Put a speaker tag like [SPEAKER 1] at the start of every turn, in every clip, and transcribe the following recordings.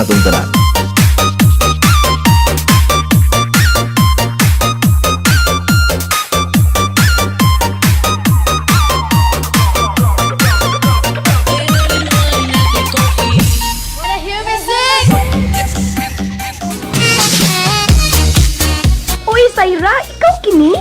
[SPEAKER 1] Kanatong tanan.
[SPEAKER 2] Wanna hear me sing?
[SPEAKER 3] Uy, Saira, ikaw kini?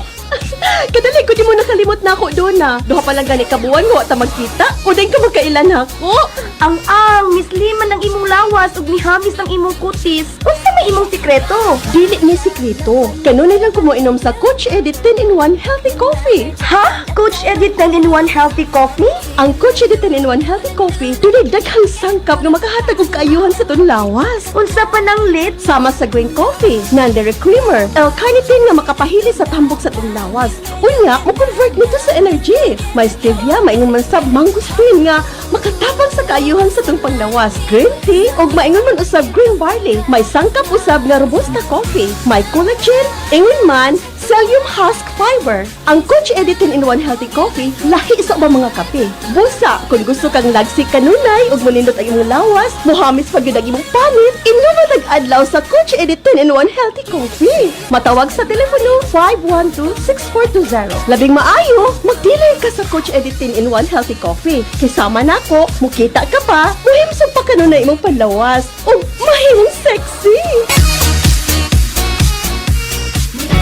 [SPEAKER 4] Kadali ko di mo nakalimot na ako doon na. Duha pa lang gani ka buwan wa ta magkita. Uday ka magkailan ako.
[SPEAKER 3] Ang ang, Miss Liman ang imong lawas ug mihamis ang imong kutis. Unsa may imong sikreto?
[SPEAKER 4] Dili ni sikreto. Kanunay lang kumuinom sa Coach Edit 10-in-1 Healthy Coffee.
[SPEAKER 3] Ha? Coach Edit 10-in-1 Healthy Coffee?
[SPEAKER 4] Ang Coach Edit 10-in-1 Healthy Coffee dunay daghang sangkap nga makahatag og kaayuhan sa atong lawas.
[SPEAKER 3] Unsa pa nang lit?
[SPEAKER 4] Sama sa green coffee, nandere creamer, L-carnitine nga makapahili sa tambok sa atong lawas. Unya, mo-convert nito sa energy. May stevia, maingon man sa mangosteen nga makatapang sa kaayuhan sa atong panglawas. Green tea ug maingon man usab green barley. May sangkap usab nga robusta coffee. May collagen, ingon man psyllium husk fiber. Ang Coach Edit 10-in-1 Healthy Coffee, lahi sa ubang mga kape. Busa, kung gusto kang lagsik kanunay ug monindot ang imong lawas, mohamis pa gyud ang imong panit, inuma adlaw sa Coach Edit 10-in-1 Healthy Coffee. Matawag sa telepono 512-6420. Labing maayo, magdilay ka sa Coach Edit 10-in-1 Healthy Coffee. Kisama nako, mukita ka pa, muhimsog pa kanunay imong panlawas, ug mahimong sexy.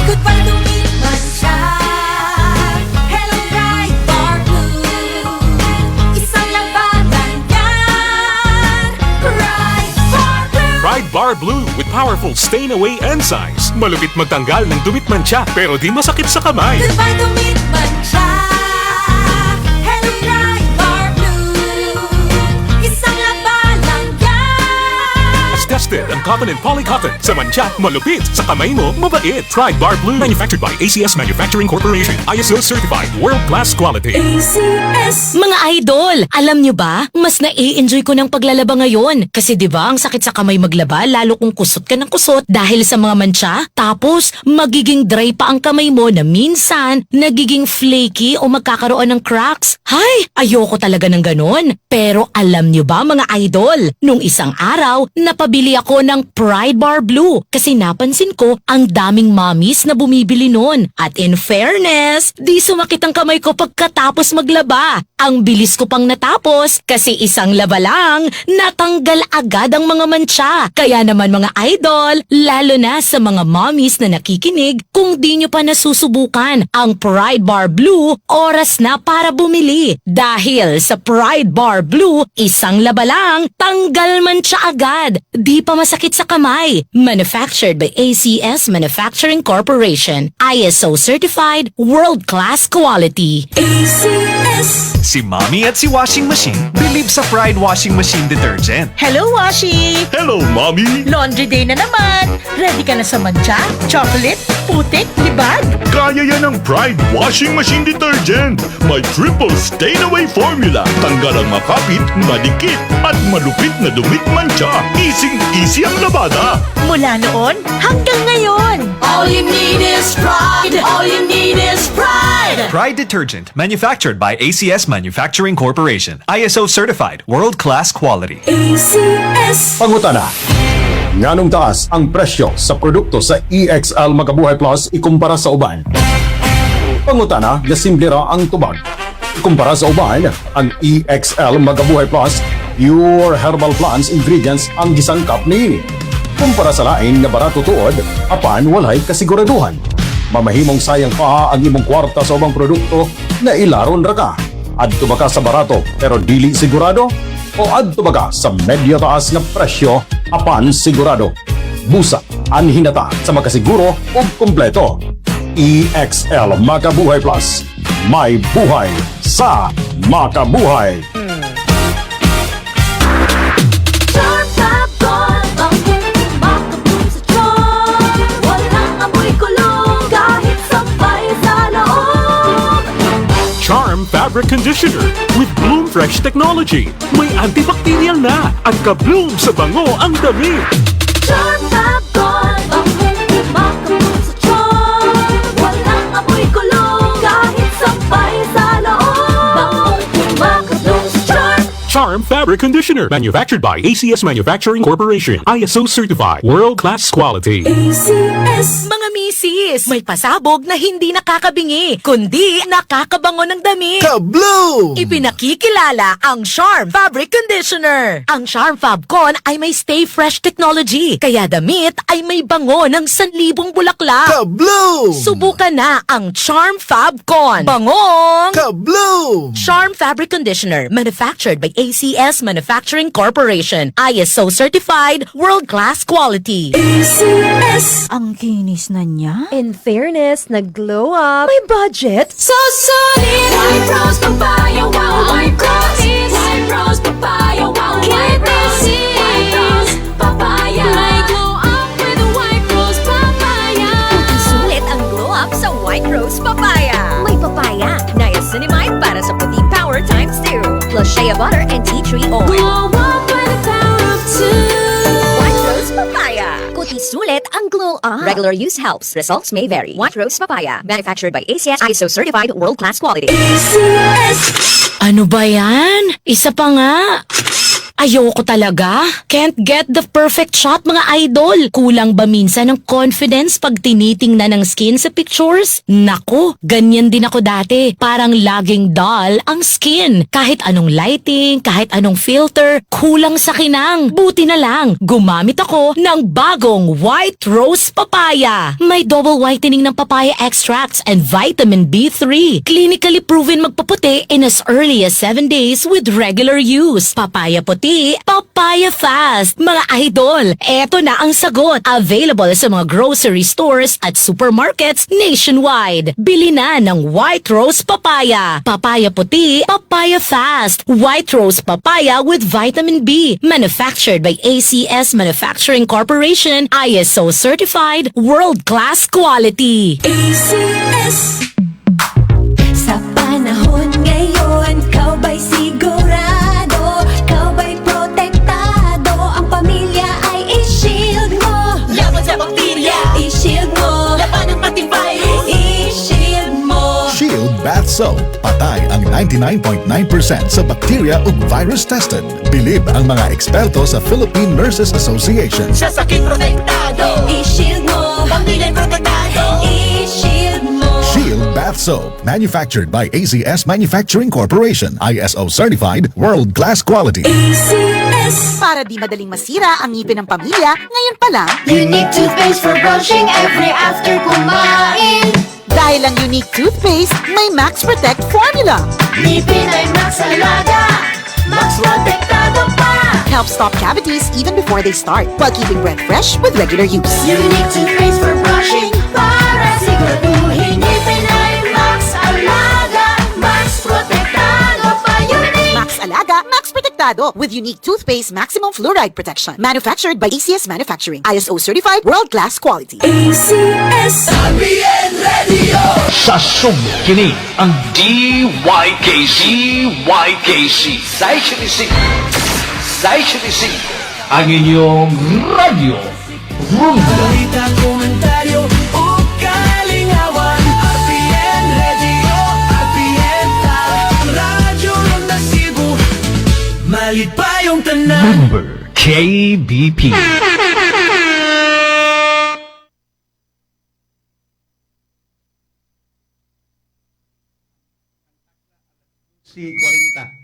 [SPEAKER 2] Goodbye dumi't mantsa. Hello, Pride Bar Blue. Isang labanan yan. Pride Bar Blue.
[SPEAKER 5] Pride Bar Blue with powerful stain-away enzymes. Malupit magtanggal ng dumi't mantsa pero di masakit sa kamay.
[SPEAKER 2] Goodbye dumi't mantsa. Hello, Pride Bar Blue. Isang labanan yan.
[SPEAKER 5] As tested on cotton and polycotton. Sa mantsa, malupit. Sa kamay mo, mabait. Pride Bar Blue. Manufactured by ACS Manufacturing Corporation. ISO certified. World-class quality.
[SPEAKER 2] ACS.
[SPEAKER 6] Mga idol, alam nyo ba, mas na-enjoy ko ng paglalaba ngayon. Kasi 'di ba ang sakit sa kamay maglaba lalo kung kusot ka ng kusot dahil sa mga mantsa. Tapos, magiging dry pa ang kamay mo na minsan nagiging flaky o magkakaroon ng cracks. Hay, ayoko talaga ng ganun. Pero alam nyo ba, mga idol, nung isang araw, napabili ako ng Pride Bar Blue kasi napansin ko ang daming mommies na bumibili nun. At in fairness, di sumakit ang kamay ko pagkatapos maglaba. Ang bilis ko pang natapos kasi isang laba lang, natanggal agad ang mga mantsa. Kaya naman, mga idol, lalo na sa mga mommies na nakikinig, kung di nyo pa nasusubukan ang Pride Bar Blue, oras na para bumili. Dahil sa Pride Bar Blue, isang laba lang, tanggal mantsa agad. Di pa masakit sa kamay. Manufactured by ACS Manufacturing Corporation. ISO certified, world-class quality.
[SPEAKER 2] ACS.
[SPEAKER 7] Si Mommy at si Washing Machine believe sa Pride Washing Machine Detergent.
[SPEAKER 8] Hello, Washi!
[SPEAKER 5] Hello, Mommy!
[SPEAKER 8] Laundry day na naman! Ready ka na sa mantsa, chocolate, putik, libag?
[SPEAKER 9] Kaya yan ang Pride Washing Machine Detergent. May triple stain-away formula. Tanggal ang makapit, madikit, at malupit na dumi't mantsa. Easy-easy ang labada.
[SPEAKER 8] Mula noon hanggang ngayon!
[SPEAKER 2] All you need is pride. All you need is pride.
[SPEAKER 7] Pride Detergent, manufactured by ACS Manufacturing Corporation. ISO certified, world-class quality.
[SPEAKER 2] ACS.
[SPEAKER 10] Pangutana. Nganong taas ang presyo sa produkto sa EXL Makabuhay Plus ikumpara sa uban? Pangutana, nga simple ra ang tubag. Ikumpara sa uban, ang EXL Makabuhay Plus, pure herbal plants ingredients ang gisangkap niini. Kumpara sa lain nga barato tuod, apan walay kasiguraduhan. Mamahimong sayang pa ang imong kwarta sa ubang produkto na ilaron ra ka. Adto ba ka sa barato pero dili sigurado? O adto ba ka sa medyo taas nga presyo apan sigurado? Busa, anhi na ta sa makasiguro ug kompleto. EXL Makabuhay Plus. May buhay sa Makabuhay.
[SPEAKER 2] Charm Fabcon, bangong kumakabloom sa charm. Walang amoy kulog kahit sampay sa loob.
[SPEAKER 5] Charm Fabric Conditioner with Bloom Fresh Technology. May antibacterial na at ka-bloom sa bango ang damit.
[SPEAKER 2] Charm Fabcon, bangong kumakabloom sa charm. Walang amoy kulog kahit sampay sa loob. Bangong kumakabloom sa charm.
[SPEAKER 5] Charm Fabric Fabric Conditioner. Manufactured by ACS Manufacturing Corporation. ISO certified. World-class quality.
[SPEAKER 6] Mga misis, may pasabog na hindi nakakabingi, kundi nakakabango ng damit.
[SPEAKER 1] Kablum!
[SPEAKER 6] Ipinakikilala ang Charm Fabric Conditioner. Ang Charm Fabcon ay may Stay Fresh technology, kaya damit ay may bango ng sanlibong bulaklak.
[SPEAKER 1] Kablum!
[SPEAKER 6] Subukan na ang Charm Fabcon. Bangong!
[SPEAKER 1] Kablum!
[SPEAKER 6] Charm Fabric Conditioner, manufactured by ACS Manufacturing Corporation. ISO certified, world-class quality.
[SPEAKER 8] Ang kinis na niya.
[SPEAKER 3] In fairness, nag-glow up. May budget.
[SPEAKER 2] So sulit! White Rose Papaya, wow, White Rose! White Rose Papaya, wow, White Rose! White Rose Papaya! May glow up with White Rose Papaya!
[SPEAKER 11] Sulit ang glow up sa White Rose Papaya. May papaya, niacinamide para sa puti power times 2, plus shea butter and tea tree oil.
[SPEAKER 2] Glow up with the power of two!
[SPEAKER 11] White Rose Papaya. Puti sulit ang glow up. Regular use helps. Results may vary. White Rose Papaya. Manufactured by ACS ISO certified world-class quality.
[SPEAKER 6] Ano ba yan? Isa pa nga. Ayoko talaga. Can't get the perfect shot, mga idol. Kulang ba minsan ng confidence pag tinitingnan ng skin sa pictures? Nako, ganyan din ako dati. Parang laging dull ang skin. Kahit anong lighting, kahit anong filter, kulang sa kinang. Buti na lang, gumamit ako ng bagong White Rose Papaya. May double whitening ng papaya extracts and vitamin B3. Clinically proven magpaputi in as early as 7 days with regular use. Papaya puti, papaya fast. Mga idol, eto na ang sagot. Available sa mga grocery stores at supermarkets nationwide. Bili na ng White Rose Papaya. Papaya puti, papaya fast. White Rose Papaya with vitamin B. Manufactured by ACS Manufacturing Corporation. ISO certified, world-class quality.
[SPEAKER 2] ACS. Sa panahon ngayon, ikaw ba'y sigurado? Ikaw ba'y protektado? Ang pamilya ay i-shield mo.
[SPEAKER 8] Laban sa bakterya,
[SPEAKER 2] I-shield mo.
[SPEAKER 8] Laban ng pati virus.
[SPEAKER 2] I-shield mo.
[SPEAKER 1] Shield Bath Soap. Patay ang 99.9% sa bacteria ug virus tested. Bilib ang mga eksperto sa Philippine Nurses Association.
[SPEAKER 8] Sa sakit protektado,
[SPEAKER 2] I-shield mo.
[SPEAKER 8] Pamilya'y protektado.
[SPEAKER 2] I-shield mo.
[SPEAKER 1] Shield Bath Soap. Manufactured by ACS Manufacturing Corporation. ISO certified, world-class quality.
[SPEAKER 2] ACS.
[SPEAKER 12] Para di madaling masira ang ngipin ng pamilya, ngayon pa lang,
[SPEAKER 2] Unique toothpaste for brushing every after kumain.
[SPEAKER 12] Dahil ang Unique toothpaste, may Max Protect formula.
[SPEAKER 2] Ngipin ay Max Alaga, Max Protektado pa.
[SPEAKER 12] Helps stop cavities even before they start, while keeping breath fresh with regular use.
[SPEAKER 2] Unique toothpaste for brushing para siguraduhin ngipin ay Max Alaga, Max Protektado pa. Unique.
[SPEAKER 12] Max Alaga, Max Protektado with Unique Toothpaste Maximum Fluoride Protection. Manufactured by ACS Manufacturing. ISO certified, world-class quality.
[SPEAKER 2] ACS.
[SPEAKER 13] Sa Sugbo, kini ang DYKC YKC 675 675 ang inyong radyo Runda.
[SPEAKER 2] Balita, komentaryo o kalingawan. RPN Radio, RPN Radyo Ronda Cebu. Malipayong tanan.
[SPEAKER 13] Number KBP.
[SPEAKER 14] Si 40.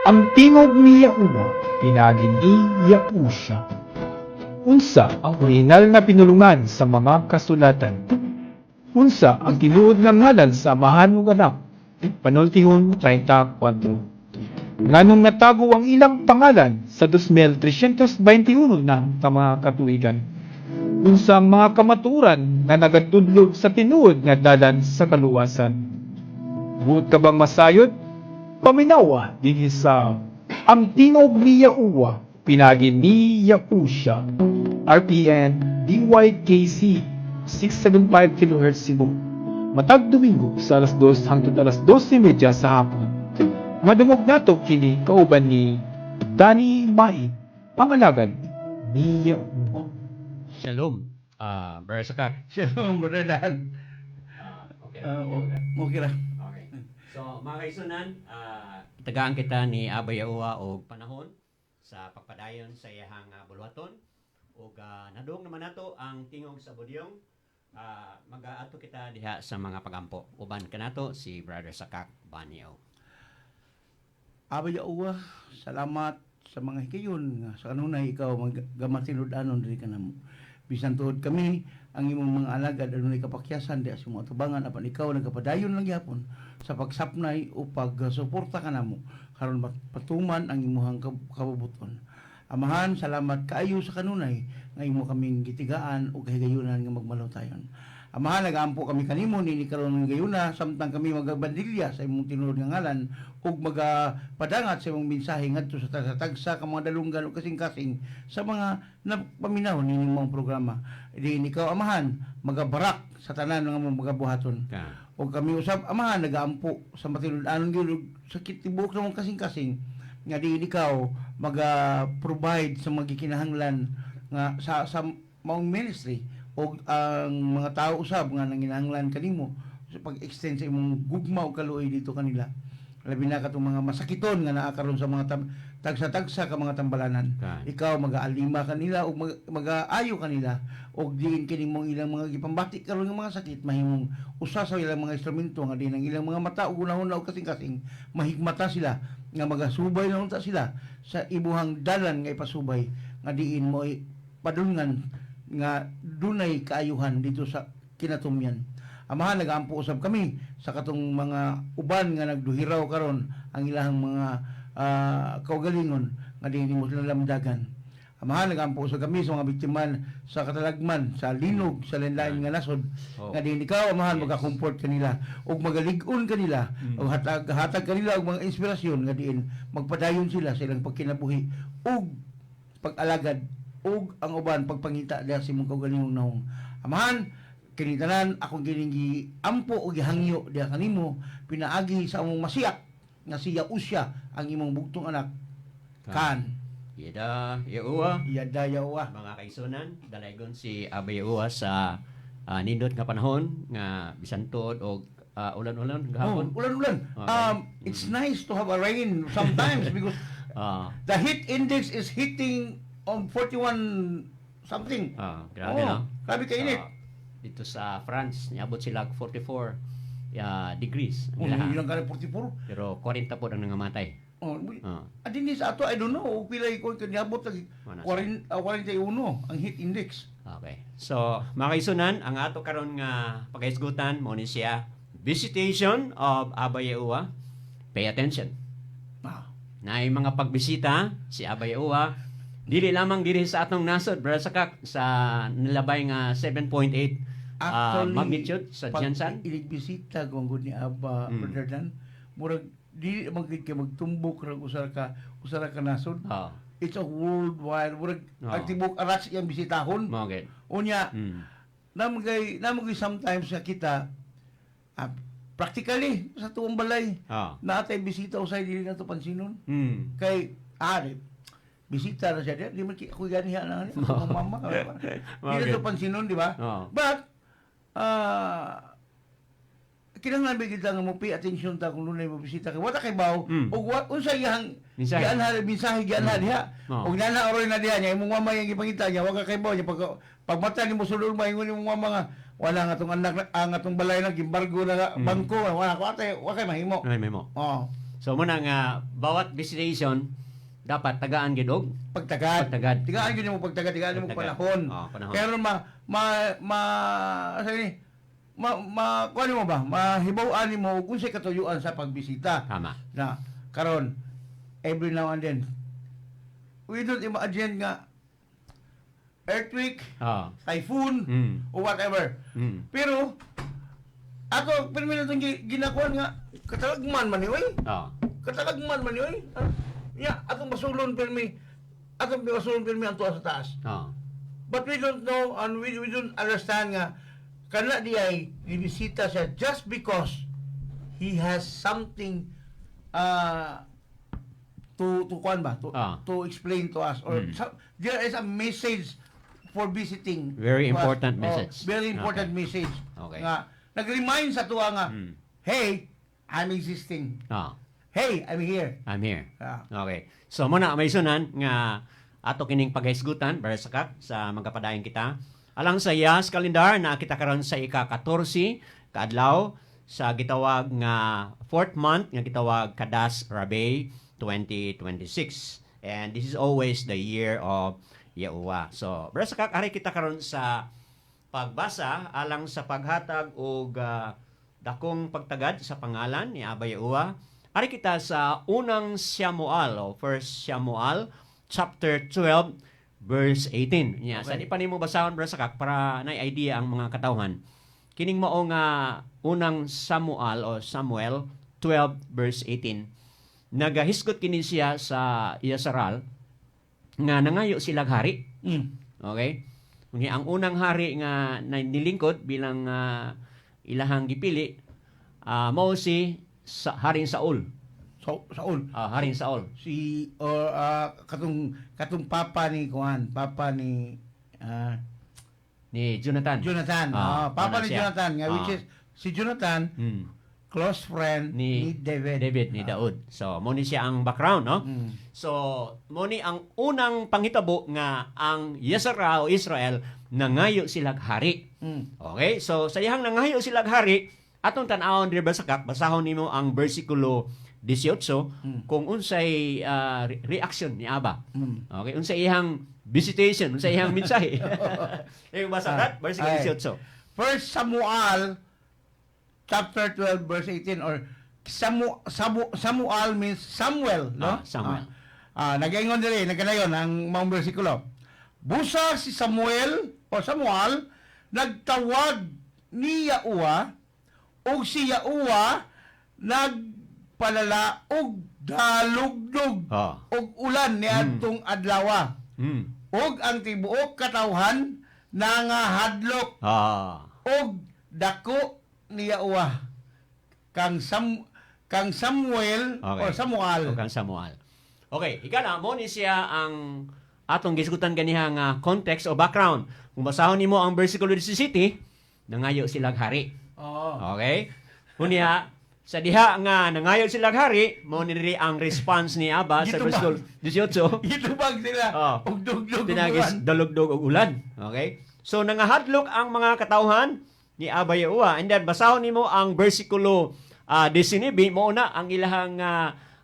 [SPEAKER 15] Ang tingog ni Yahuwah, pinaagi ni Yahusha. Unsa ang orihinal nga pinulungan sa mga kasulatan? Unsa ang tinuod nga ngalan sa Amahan ug Anak? Panultihon 34. Nganong natago ang ilang pangalan sa 2321 na ka mga katuigan? Unsa ang mga kamatuoran nga nagatudlo sa tinuod nga dalan sa kaluwasan? Buot ka bang masayod? Paminawa dinhi sa Ang Tingog ni Yahuwah, pinaagi ni Yahusha. RPN DYKC 675 kHz Cebu. Matag Domingo sa alas 2 hangtod alas 2:30 sa hapon. Madungog nato kini kauban ni Danny Mai. Pangalagad ni Yahuwah.
[SPEAKER 16] Shalom, Brother Sakak.
[SPEAKER 14] Shalom, Brother Dan.
[SPEAKER 16] Okay.
[SPEAKER 14] Okay ra.
[SPEAKER 16] Okay. So, mga kaigsuonan, tagaan kita ni Abba Yahuwah og panahon sa pagpadayon sa iyahang buluhaton. Ug nadungog naman nato ang tingog sa budyong. Mag-aadto kita diha sa mga pagampo. Uban kanato si Brother Sakak Banyo.
[SPEAKER 14] Abba Yahuwah, salamat sa mga higayon nga sa kanunay ikaw magamatinud-anon diri kanamo. Bisan tuod kami ang imong mga alagad adunay kapakyasan diha sa imong atubangan, apan ikaw nagapadayon lang gyapon sa pagsapnay o pagsuporta kanamo karon patuman ang imong kabubuton. Amahan, salamat kaayo sa kanunay nga imo kaming gitigaan o kahigayunan nga magmalutayon. Amahan, nagaampo kami kanimo nini karon nga gayuna samtang kami magabandilya sa imong tinuod nga ngalan ug magapadangat sa imong mensahe ngadto sa tagsa ka mga dalunggan ug kasing-kasing sa mga napaminaw nining mong programa. Diin ikaw, Amahan, magabarak sa tanan nga mong magabuhaton. Ug kami usab, Amahan, nagaampo sa matinud-anon gyud ug sa tibuok namong kasing-kasing nga diin ikaw maga-provide sa mga gikinahanglan nga sa maong ministry o ang mga tao usab nga nanginahanglan kanimo sa pag-extend sa imong gugma o kaluoy dito kanila, labi na katong mga masakiton nga naa karon sa mga tagsa-tagsa ka mga tambalanan. Ikaw magaalima kanila ug magaayo kanila ug diin kining mong ilang mga gipambati karon nga mga sakit mahimong usa sa ilang mga instrumento nga diin ang ilang mga mata ug hunahuna ug kasing-kasing mahigmata sila nga magasubay na unta sila sa imuhang dalan nga ipasubay nga diin mo padulngan nga dunay kaayuhan dito sa kinatumyan. Amahan, nagaampo usab kami sa katong mga uban nga nagduhiraw karon ang ilahang mga kaugalingon nga diin mo sila lamdagan. Amahan, nagaampo usab kami sa mga biktima sa katalagman, sa linog, sa lain-lain nga nasod nga diin ikaw, Amahan, magakomfort kanila ug magalig-on kanila ug hatag kanila og mga inspirasyon nga diin magpadayon sila sa ilang pagkinabuhi ug pag-alagad ug ang uban pagpangita diha sa imong kaugalingong nawong. Amahan, kini tanan akong kining giampo o gihangyo diha kanimo pinaagi sa among Masiyak nga si Yahusha, ang imong bugtong anak. Kan.
[SPEAKER 16] Yada Yahuwah.
[SPEAKER 14] Yada Yahuwah.
[SPEAKER 16] Mga kaigsuonan, dalaygon si Abba Yahuwah sa nindot nga panahon nga bisan tuod og ulan-ulan gahapon.
[SPEAKER 14] Oh, ulan-ulan. It's nice to have a rain sometimes because the heat index is hitting on 41 something.
[SPEAKER 16] Ah, grabe
[SPEAKER 14] Oh,
[SPEAKER 16] no.
[SPEAKER 14] grabe kainit.
[SPEAKER 16] So, dito sa France, niabot sila og 44 degrees ang
[SPEAKER 14] Oh,
[SPEAKER 16] ilaha.
[SPEAKER 14] hindi lang ka 44.
[SPEAKER 16] Pero 40 po ang nangamatay.
[SPEAKER 14] Oh, adin sa ato, I don't know, pila ko niabot lagi
[SPEAKER 16] Wala.
[SPEAKER 14] 40, 41 ang heat index.
[SPEAKER 16] Okay. So, mga kaigsuonan, ang ato karon nga paghisgutan mo ni siya visitation of Abba Yahuwah. Pay attention. Naay mga pagbisita si Abba Yahuwah dili lamang diri sa atong nasod, Brother Sakak, sa nilabay nga 7.8 magnitude sa
[SPEAKER 14] Pag
[SPEAKER 16] GenSan.
[SPEAKER 14] inigbisita kung gud ni Abba, Brother Dan, murag di man gid kay magtumbok ra usa ra ka nasod. It's a worldwide, murag ang tibuok aras iyang bisitahon.
[SPEAKER 16] Mao gid.
[SPEAKER 14] Unya, namagay sometimes sa kita practically sa tuong balay naatay bisita usay dili nato pansinon. Kay di, bisita na siya di, di man ako ganiha na ni akong mama. Di nato pansinon, di ba?
[SPEAKER 16] Oo.
[SPEAKER 14] But kinahanglan ba kita nga mo pay attention ta kung dunay mo bisita kay wala kay baw og unsa iyang
[SPEAKER 16] Mensahe.
[SPEAKER 14] gianha mensahe gianha diha og nana oroy na diha niya imong mama yang gipangita niya, wa ka kay baw niya. Pag pagmata nimo sulod, maingon imong mama nga wala nga atong anak ang atong balay na gimbargo na bangko, wala ko ate, wa kay mahimo.
[SPEAKER 16] Ay, mahimo.
[SPEAKER 14] Oh.
[SPEAKER 16] So muna nga bawat visitation dapat tagaan gid og
[SPEAKER 14] pagtagad.
[SPEAKER 16] Pagtagad.
[SPEAKER 14] Tigaan gyud mo pagtagad, tigaan mo
[SPEAKER 16] Pagtagad.
[SPEAKER 14] panahon.
[SPEAKER 16] Oh, panahon.
[SPEAKER 14] Pero ma ma ma sa ni ma ma kuan mo ba? Mahibaw-an nimo kung unsay katuyuan sa pagbisita.
[SPEAKER 16] Tama.
[SPEAKER 14] Na karon every now and then we don't imagine nga earthquake, typhoon, or whatever. Pero ako pirmi na itong ginakuan nga katalagman man ni oy. Katalagman man ni oy. Ya, atong basulon pirmi ang tuwa sa taas. But we don't know and we don't understand nga kana di ay ibisita siya just because he has something To kuan ba to explain to us or there is a message for visiting
[SPEAKER 16] Very
[SPEAKER 14] to us.
[SPEAKER 16] important
[SPEAKER 14] Oh,
[SPEAKER 16] message.
[SPEAKER 14] Very important message nga nag-remind sa tuwa nga, "Hey, I'm existing. Hey, I'm here."
[SPEAKER 16] I'm here. Okay. So muna may sunan nga ato kining paghisgutan para sa kak sa magkapadayon kita. Alang sa Yas calendar na kita karon sa ika-14 kaadlaw sa gitawag nga fourth month nga gitawag Kadas Rabay 2026. And this is always the year of Yahuwah. So, para sa kak ari kita karon sa pagbasa alang sa paghatag og dakong pagtagad sa pangalan ni Aba Yahuwah. Ari kita sa Unang Samuel o First Samuel chapter 12 verse 18. Nya, sa di pa nimo basahon, bro sakak, para nay idea ang mga katawhan. Kining mao nga Unang Samuel o Samuel 12 verse 18. Nagahisgot kini siya sa Israel nga nangayo sila hari. Okay? Unya ang unang hari nga na nilingkod bilang ilahang gipili mao si Haring Saul.
[SPEAKER 14] Saul.
[SPEAKER 16] Ah, Haring Saul.
[SPEAKER 14] Si or katong katong papa ni kuan, papa ni
[SPEAKER 16] ni Jonathan.
[SPEAKER 14] Jonathan. Papa
[SPEAKER 16] mao na
[SPEAKER 14] ni
[SPEAKER 16] siya.
[SPEAKER 14] Jonathan nga which is si Jonathan close friend ni David.
[SPEAKER 16] David ni Daud. So mo ni siya ang background, no? So mo ni ang unang panghitabo nga ang Israel o Israel nangayo sila hari. Okay? So sa dihang nangayo sila hari, atong tan-awon diri sa kak, basahon nimo ang bersikulo 18 kung unsay reaction ni Aba. Okay, unsay iyang visitation, unsay iyang mensahe. Yung basa kat, bersikulo 18.
[SPEAKER 14] First Samuel chapter 12 verse 18 or Samuel means Samuel, no?
[SPEAKER 16] Ah, Samuel.
[SPEAKER 14] Nagaingon diri, nagkanayon ang maong bersikulo. Busa si Samuel o Samuel nagtawag ni Yahuwah ug si Yahuwah nagpalala og dalugdog og ulan niadtong adlawa. Ug ang tibuok katawhan nangahadlok og dako ni Yahuwah kang Samuel o Samuel.
[SPEAKER 16] O kang Samuel. Okay, ika na mo ni siya ang atong gisgutan ganiha nga context o background. Kung basahon nimo ang versikulo 17, nangayo silang hari. Okay? Unya, sa diha nga nangayo silang hari, mo ni diri ang response ni Aba sa
[SPEAKER 14] Gitubag.
[SPEAKER 16] versikulo 18.
[SPEAKER 14] Gitubag sila og dugdog og
[SPEAKER 16] Pinagis
[SPEAKER 14] ulan.
[SPEAKER 16] dalugdog og ulan. Okay? So nangahadlok ang mga katawhan ni Aba Yahuwah. And then basahon nimo ang versikulo 19, mo na ang ilahang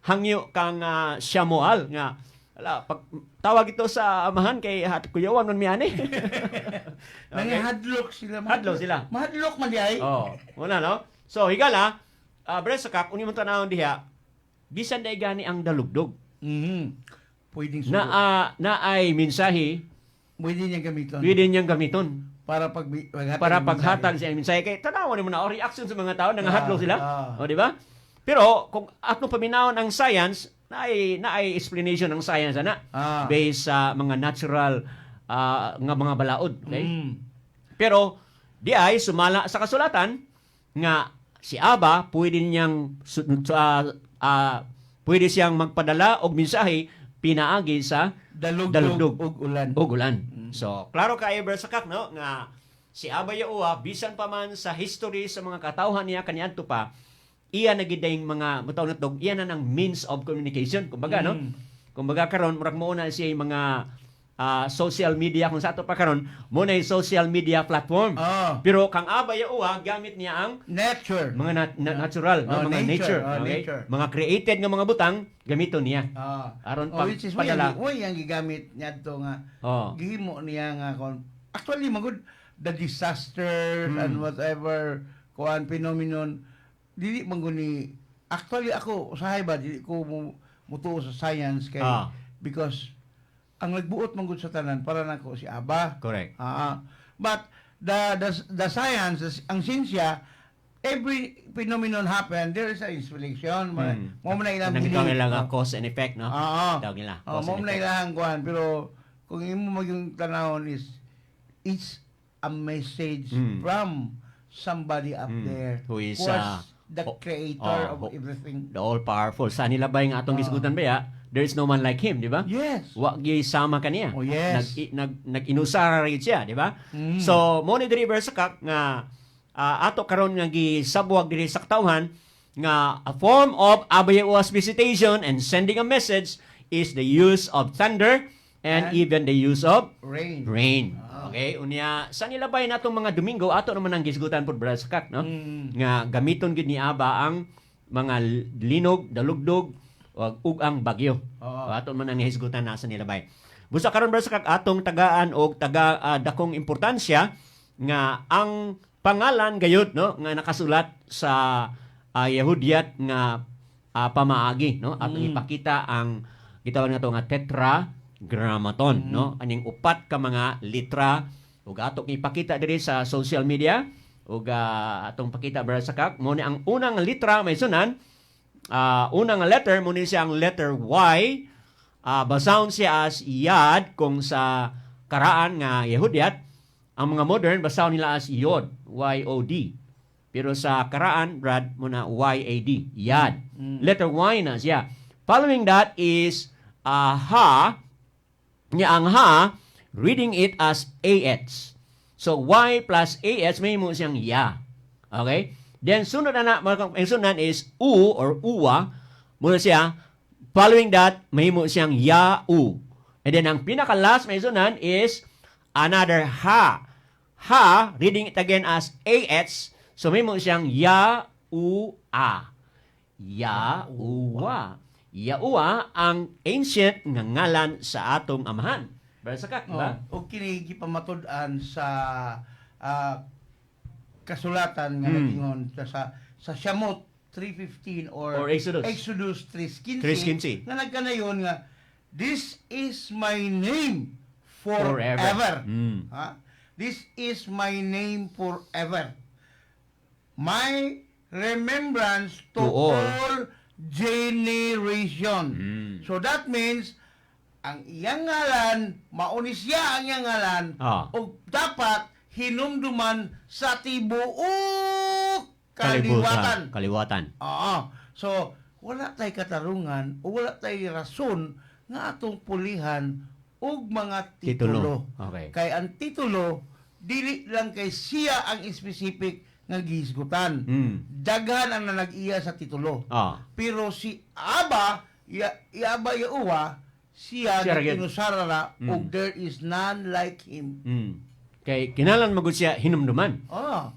[SPEAKER 16] hangyo kang Samuel nga ala pag tawag ito sa amahan kay hat kuyawan man mi ani. Okay?
[SPEAKER 14] Nangahadlok sila.
[SPEAKER 16] Hadlok sila.
[SPEAKER 14] Mahadlok man di ay.
[SPEAKER 16] Oh, wala no? So higala, bre sa kak uni mo tanawon diha, bisan day gani ang dalugdog.
[SPEAKER 14] Pwedeng
[SPEAKER 16] Na na ay mensahe,
[SPEAKER 14] Pwede niyang gamiton.
[SPEAKER 16] Pwede niyang gamiton
[SPEAKER 14] para paghatag
[SPEAKER 16] para
[SPEAKER 14] ng mensahe.
[SPEAKER 16] paghatag sa mensahe kay tanawan mo na o reaction sa mga tao nangahadlok sila. O, di ba? Pero kung atong paminawon ang science, naay explanation ng science ana based sa mga natural nga mga balaod, okay? Pero di ay sumala sa kasulatan nga si Aba pwede siyang magpadala og mensahe pinaagi sa
[SPEAKER 14] dalugdog,
[SPEAKER 16] dalugdog
[SPEAKER 14] og ulan.
[SPEAKER 16] Og ulan. So, klaro kaayo bro sa kak, no, nga si Aba Yahuwah bisan pa man sa history sa mga katawhan niya kaniadto pa, iya na gid yung mga mutaw na tog, iya na ng means of communication kumbaga, no? Kumbaga karon murag mo na siya yung mga social media kung sa ato pa karon mo na yung social media platform. Pero kang Aba Yahuwah gamit niya ang
[SPEAKER 14] nature.
[SPEAKER 16] Mga natural, no?
[SPEAKER 14] Oh,
[SPEAKER 16] Mga nature,
[SPEAKER 14] nature. Oh,
[SPEAKER 16] okay?
[SPEAKER 14] Nature.
[SPEAKER 16] Mga created nga mga butang gamiton niya. Aron
[SPEAKER 14] Oh, which is
[SPEAKER 16] pagpadala.
[SPEAKER 14] mo yang gigamit niya to nga gihimo niya nga kon actually magud the disasters and whatever kuan phenomenon dili man gud ni actually ako usahay ba dili ko mo mutuo sa science kay because ang nagbuot man gud sa tanan para nako si Aba. But the science, ang sinsya, every phenomenon happen, there is a explanation. Mo man na ilang
[SPEAKER 16] Nang
[SPEAKER 14] belief.
[SPEAKER 16] nila nga cause and effect, no? Tawag nila,
[SPEAKER 14] Oh,
[SPEAKER 16] cause
[SPEAKER 14] mo
[SPEAKER 16] and
[SPEAKER 14] man na
[SPEAKER 16] effect.
[SPEAKER 14] ilang kuan pero kung imo maging tanawon is it's a message from somebody up there
[SPEAKER 16] Who is,
[SPEAKER 14] who was the creator
[SPEAKER 16] oh,
[SPEAKER 14] of everything.
[SPEAKER 16] The all powerful. Sa nila ba yung atong gisgutan ba ya? There is no man like him, di ba?
[SPEAKER 14] Yes.
[SPEAKER 16] Wa gyud sama kaniya.
[SPEAKER 14] Oh, yes.
[SPEAKER 16] Nag inusara ra gyud siya, di ba? So mo ni diri, Sakak, nga ato karon nga gisabwag diri sa katawhan nga a form of Abba Yahuwah's visitation and sending a message is the use of thunder and even the use of
[SPEAKER 14] rain.
[SPEAKER 16] Rain. Okay, unya sa nilabay natong mga Domingo, ato naman ang gisgutan pud, Brother Sakak, no? Nga gamiton gyud ni Aba ang mga linog, dalugdog ug ang bagyo. Ato man ang hisgutan na sa nilabay. Busa karon, Brother Sakak, atong tagaan og taga dakong importansya nga ang pangalan gayud, no, nga nakasulat sa Yahudyat nga pamaagi, no, atong ipakita ang gitawag nato nga Tetragrammaton, no, aning upat ka mga litra ug atong ipakita diri sa social media ug atong pakita, Brother Sakak. Mo ni ang unang litra, may sunan, unang letter mo ni siya ang letter Y. Basahon siya as Yad kung sa karaan nga Yahudyat. Ang mga modern, basahon nila as Yod, Y O D, pero sa karaan, Brad, mo na Y A D, Yad. Letter Y na siya. Following that is Ha. Nya ang Ha, reading it as AH. So Y plus AH, may mo siyang Ya. Okay? Then sunod na na, ang sunod is U or Uwa. Muna siya, following that, may mo siyang Ya U. And then ang pinaka last, may sunan, is another Ha. Ha, reading it again as AH. So may mo siyang Ya U A. Ya Uwa. Yahuwah ang ancient nga ngalan sa atong amahan. Brother Sakak, di ba?
[SPEAKER 14] Oh, ug kini gipamatud-an sa kasulatan nga nagingon sa Shamot 3:15 or
[SPEAKER 16] Or Exodus.
[SPEAKER 14] Exodus 3:15
[SPEAKER 16] 3:15.
[SPEAKER 14] nga nagkanayon nga "This is my name forever."
[SPEAKER 16] Forever.
[SPEAKER 14] Ha? "This is my name forever. My remembrance to
[SPEAKER 16] To all.
[SPEAKER 14] all generation." So that means ang iyang ngalan, mauni siya ang iyang ngalan, ug dapat hinumduman sa tibuok kaliwatan.
[SPEAKER 16] Kaliwatan.
[SPEAKER 14] Oo. So, wala tay katarungan o wala tay rason nga atong pulihan og mga titulo.
[SPEAKER 16] Titulo. Okay.
[SPEAKER 14] Kay ang titulo, dili lang kay siya ang specific nga gihisgutan. Daghan ang nanag-iya sa titulo. Pero si Aba, ya, Aba Yahuwah, siya
[SPEAKER 16] Siya ra gyud.
[SPEAKER 14] inusarara ug there is none like him.
[SPEAKER 16] Kay kinahanglan magud siya hinumduman.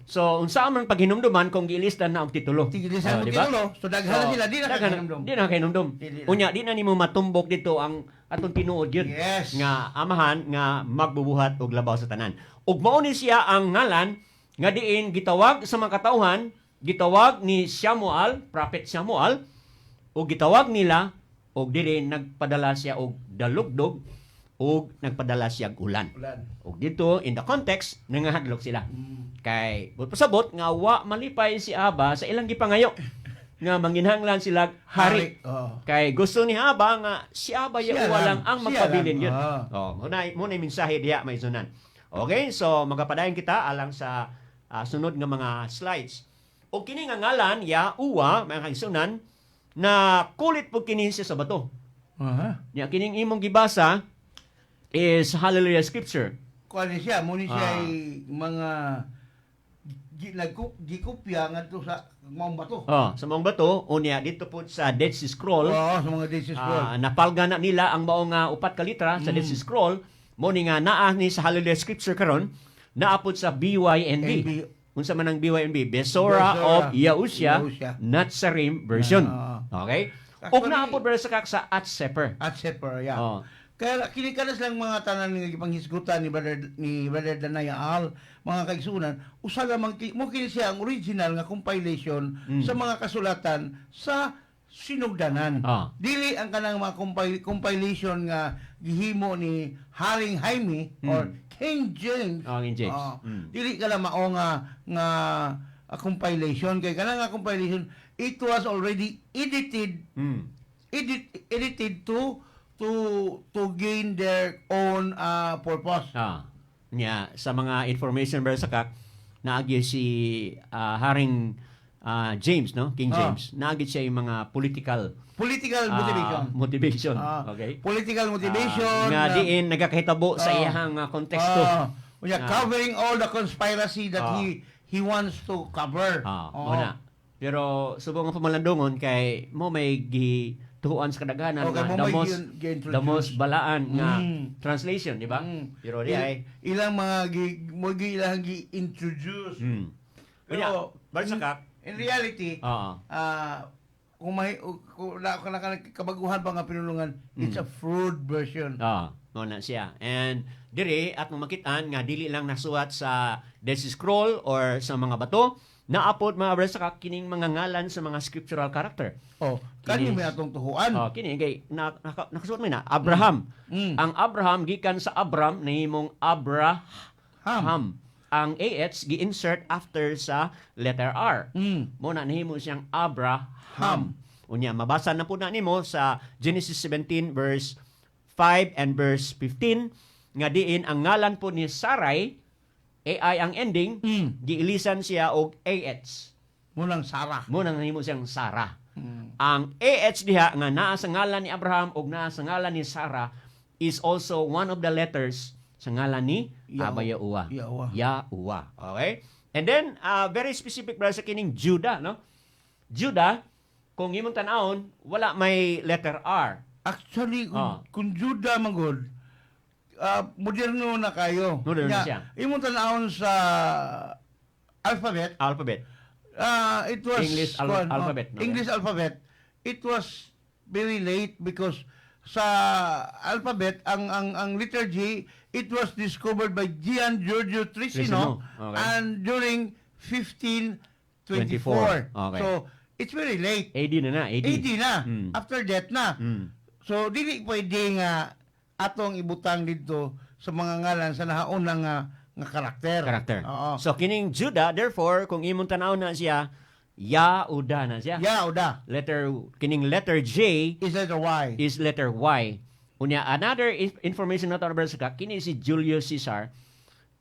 [SPEAKER 16] So unsa man paghinumduman kung giilistan na og titulo?
[SPEAKER 14] Giilistan
[SPEAKER 16] Oh,
[SPEAKER 14] og
[SPEAKER 16] di ba?
[SPEAKER 14] titulo, so daghan na sila, di na kakahinumdum.
[SPEAKER 16] Di na kahinumdum.
[SPEAKER 14] Dili na.
[SPEAKER 16] Unya di na nimo matumbok dito ang atong tinuod yun. Nga amahan nga magbubuhat og labaw sa tanan. Ug mao ni siya ang ngalan nga diin gitawag sa mga katawhan, gitawag ni Samuel, Prophet Samuel, ug gitawag nila og dili nagpadala siya og dalugdog ug nagpadala siya og ulan.
[SPEAKER 14] Ulan.
[SPEAKER 16] Ug dito in the context, nangahadlok sila. Kay but pasabot nga wa malipay si Aba sa ilang gipangayo nga manginhanglan sila hari.
[SPEAKER 14] Oo.
[SPEAKER 16] Kay gusto ni Aba nga si Aba
[SPEAKER 14] Siya
[SPEAKER 16] Yahuwah
[SPEAKER 14] lang.
[SPEAKER 16] lang ang
[SPEAKER 14] Siya
[SPEAKER 16] magpabilin
[SPEAKER 14] lang.
[SPEAKER 16] yun. Oh, mo na mensahe diha, may sunan. Okay, so magapadayon kita alang sa sunod nga mga slides. O kini nga ngalan Ya Uwa, mga kaigsunan, na kulit po kini siya sa bato. Nya kining imong gibasa is Hallelujah Scripture.
[SPEAKER 14] Kuan ni siya, muni siya ay mga gikopya ngadto sa maong bato.
[SPEAKER 16] Oh, sa maong bato, unya dito po sa Dead Sea Scroll.
[SPEAKER 14] Oo, sa mga Dead Sea Scroll.
[SPEAKER 16] Napalga na nila ang maong 4 ka litra sa Dead Sea Scroll. Mo ni nga naa ni sa Hallelujah Scripture karon, naa pod sa BYNB.
[SPEAKER 14] NB.
[SPEAKER 16] Unsa man ang BYNB? Besora
[SPEAKER 14] Besora
[SPEAKER 16] of Yahusha,
[SPEAKER 14] Yahusha.
[SPEAKER 16] Natsarim version. Okay? Ug
[SPEAKER 14] Actually,
[SPEAKER 16] naa pod sa kak sa At Sefer.
[SPEAKER 14] At Sefer, yeah.
[SPEAKER 16] Oh.
[SPEAKER 14] Kaya kini kanas lang mga tanan nga gipanghisgutan ni Brother Danaya Al, mga kaigsunan, usa lamang mo kini siya ang original nga compilation sa mga kasulatan sa sinugdanan. Dili ang kanang mga compilation nga gihimo ni Haring Jaime or King James.
[SPEAKER 16] Oh, King James.
[SPEAKER 14] Dili ka lang mao nga nga compilation kay kanang nga compilation, it was already edited edited to gain their own purpose.
[SPEAKER 16] Nya sa mga information, Brother Sakak, naagi si Haring James, no? King James. Naa gyud siya yung mga political
[SPEAKER 14] Political motivation.
[SPEAKER 16] Motivation. Okay?
[SPEAKER 14] Political motivation.
[SPEAKER 16] Nga diin nagakahitabo sa iyahang konteksto.
[SPEAKER 14] Unya, covering all the conspiracy that he wants to cover.
[SPEAKER 16] Mao na. Pero subong nga pamalandungon kay mo may gituhuan sa kadaghanan
[SPEAKER 14] Okay,
[SPEAKER 16] nga
[SPEAKER 14] mo
[SPEAKER 16] the
[SPEAKER 14] may
[SPEAKER 16] most
[SPEAKER 14] gi-introduce.
[SPEAKER 16] the most balaan nga translation, di ba? Pero di ay
[SPEAKER 14] Ilang mga gi, mo gi ilang gi-introduce. Pero
[SPEAKER 16] Unya, ka
[SPEAKER 14] in reality, kung may kung na, kung naka, kabaguhan pa nga pinulungan, it's a fraud version.
[SPEAKER 16] Mao na siya. And dire at makitaan nga dili lang nasuwat sa Dead Sea Scroll or sa mga bato, naapod, mga brother, sa kining mga ngalan sa mga scriptural character.
[SPEAKER 14] Oh, kani may atong tuhuan.
[SPEAKER 16] Oh, kini kay nakasuot mo na Abraham. Ang Abraham gikan sa Abram nahimong Abraham. Ang AH gi-insert after sa letter R. Mo na nahimo siyang Abraham. Unya mabasa na po na nimo sa Genesis 17 verse 5 and verse 15 nga diin ang ngalan po ni Sarai, AI ang ending, giilisan siya og AH.
[SPEAKER 14] Munang Sarah.
[SPEAKER 16] Mo nang nahimo siyang Sarah. Ang AH diha nga naa sa ngalan ni Abraham ug naa sa ngalan ni Sarah is also one of the letters sa ngalan ni Abba Yahuwah.
[SPEAKER 14] Yahuwah.
[SPEAKER 16] Yahuwah. Okay? And then very specific, brother, sa kining Judah, no? Judah, kung imong tan-awon, wala may letter R.
[SPEAKER 14] Actually, kung Judah magod, moderno na kayo.
[SPEAKER 16] Moderno
[SPEAKER 14] Nya,
[SPEAKER 16] siya.
[SPEAKER 14] imong tan-awon sa alphabet,
[SPEAKER 16] Alphabet.
[SPEAKER 14] It was
[SPEAKER 16] English
[SPEAKER 14] kuwan, oh,
[SPEAKER 16] alphabet, no?
[SPEAKER 14] English alphabet. It was very late because sa alphabet, ang letter G, it was discovered by Gian Giorgio Trissino
[SPEAKER 16] Trissino, okay.
[SPEAKER 14] and during 1524.
[SPEAKER 16] 24, okay.
[SPEAKER 14] So it's very late.
[SPEAKER 16] AD na na, AD.
[SPEAKER 14] AD na. After that na. So dili pwede nga atong ibutang dito sa mga ngalan sa nahauna nga karakter.
[SPEAKER 16] Karakter.
[SPEAKER 14] Oo.
[SPEAKER 16] So kining Judah, therefore, kung imong tanaw na siya, Yahuda na siya.
[SPEAKER 14] Yahuda.
[SPEAKER 16] Letter kining letter J
[SPEAKER 14] is letter Y.
[SPEAKER 16] Is letter Y. Unya another information na to, brother, sa kini si Julius Caesar.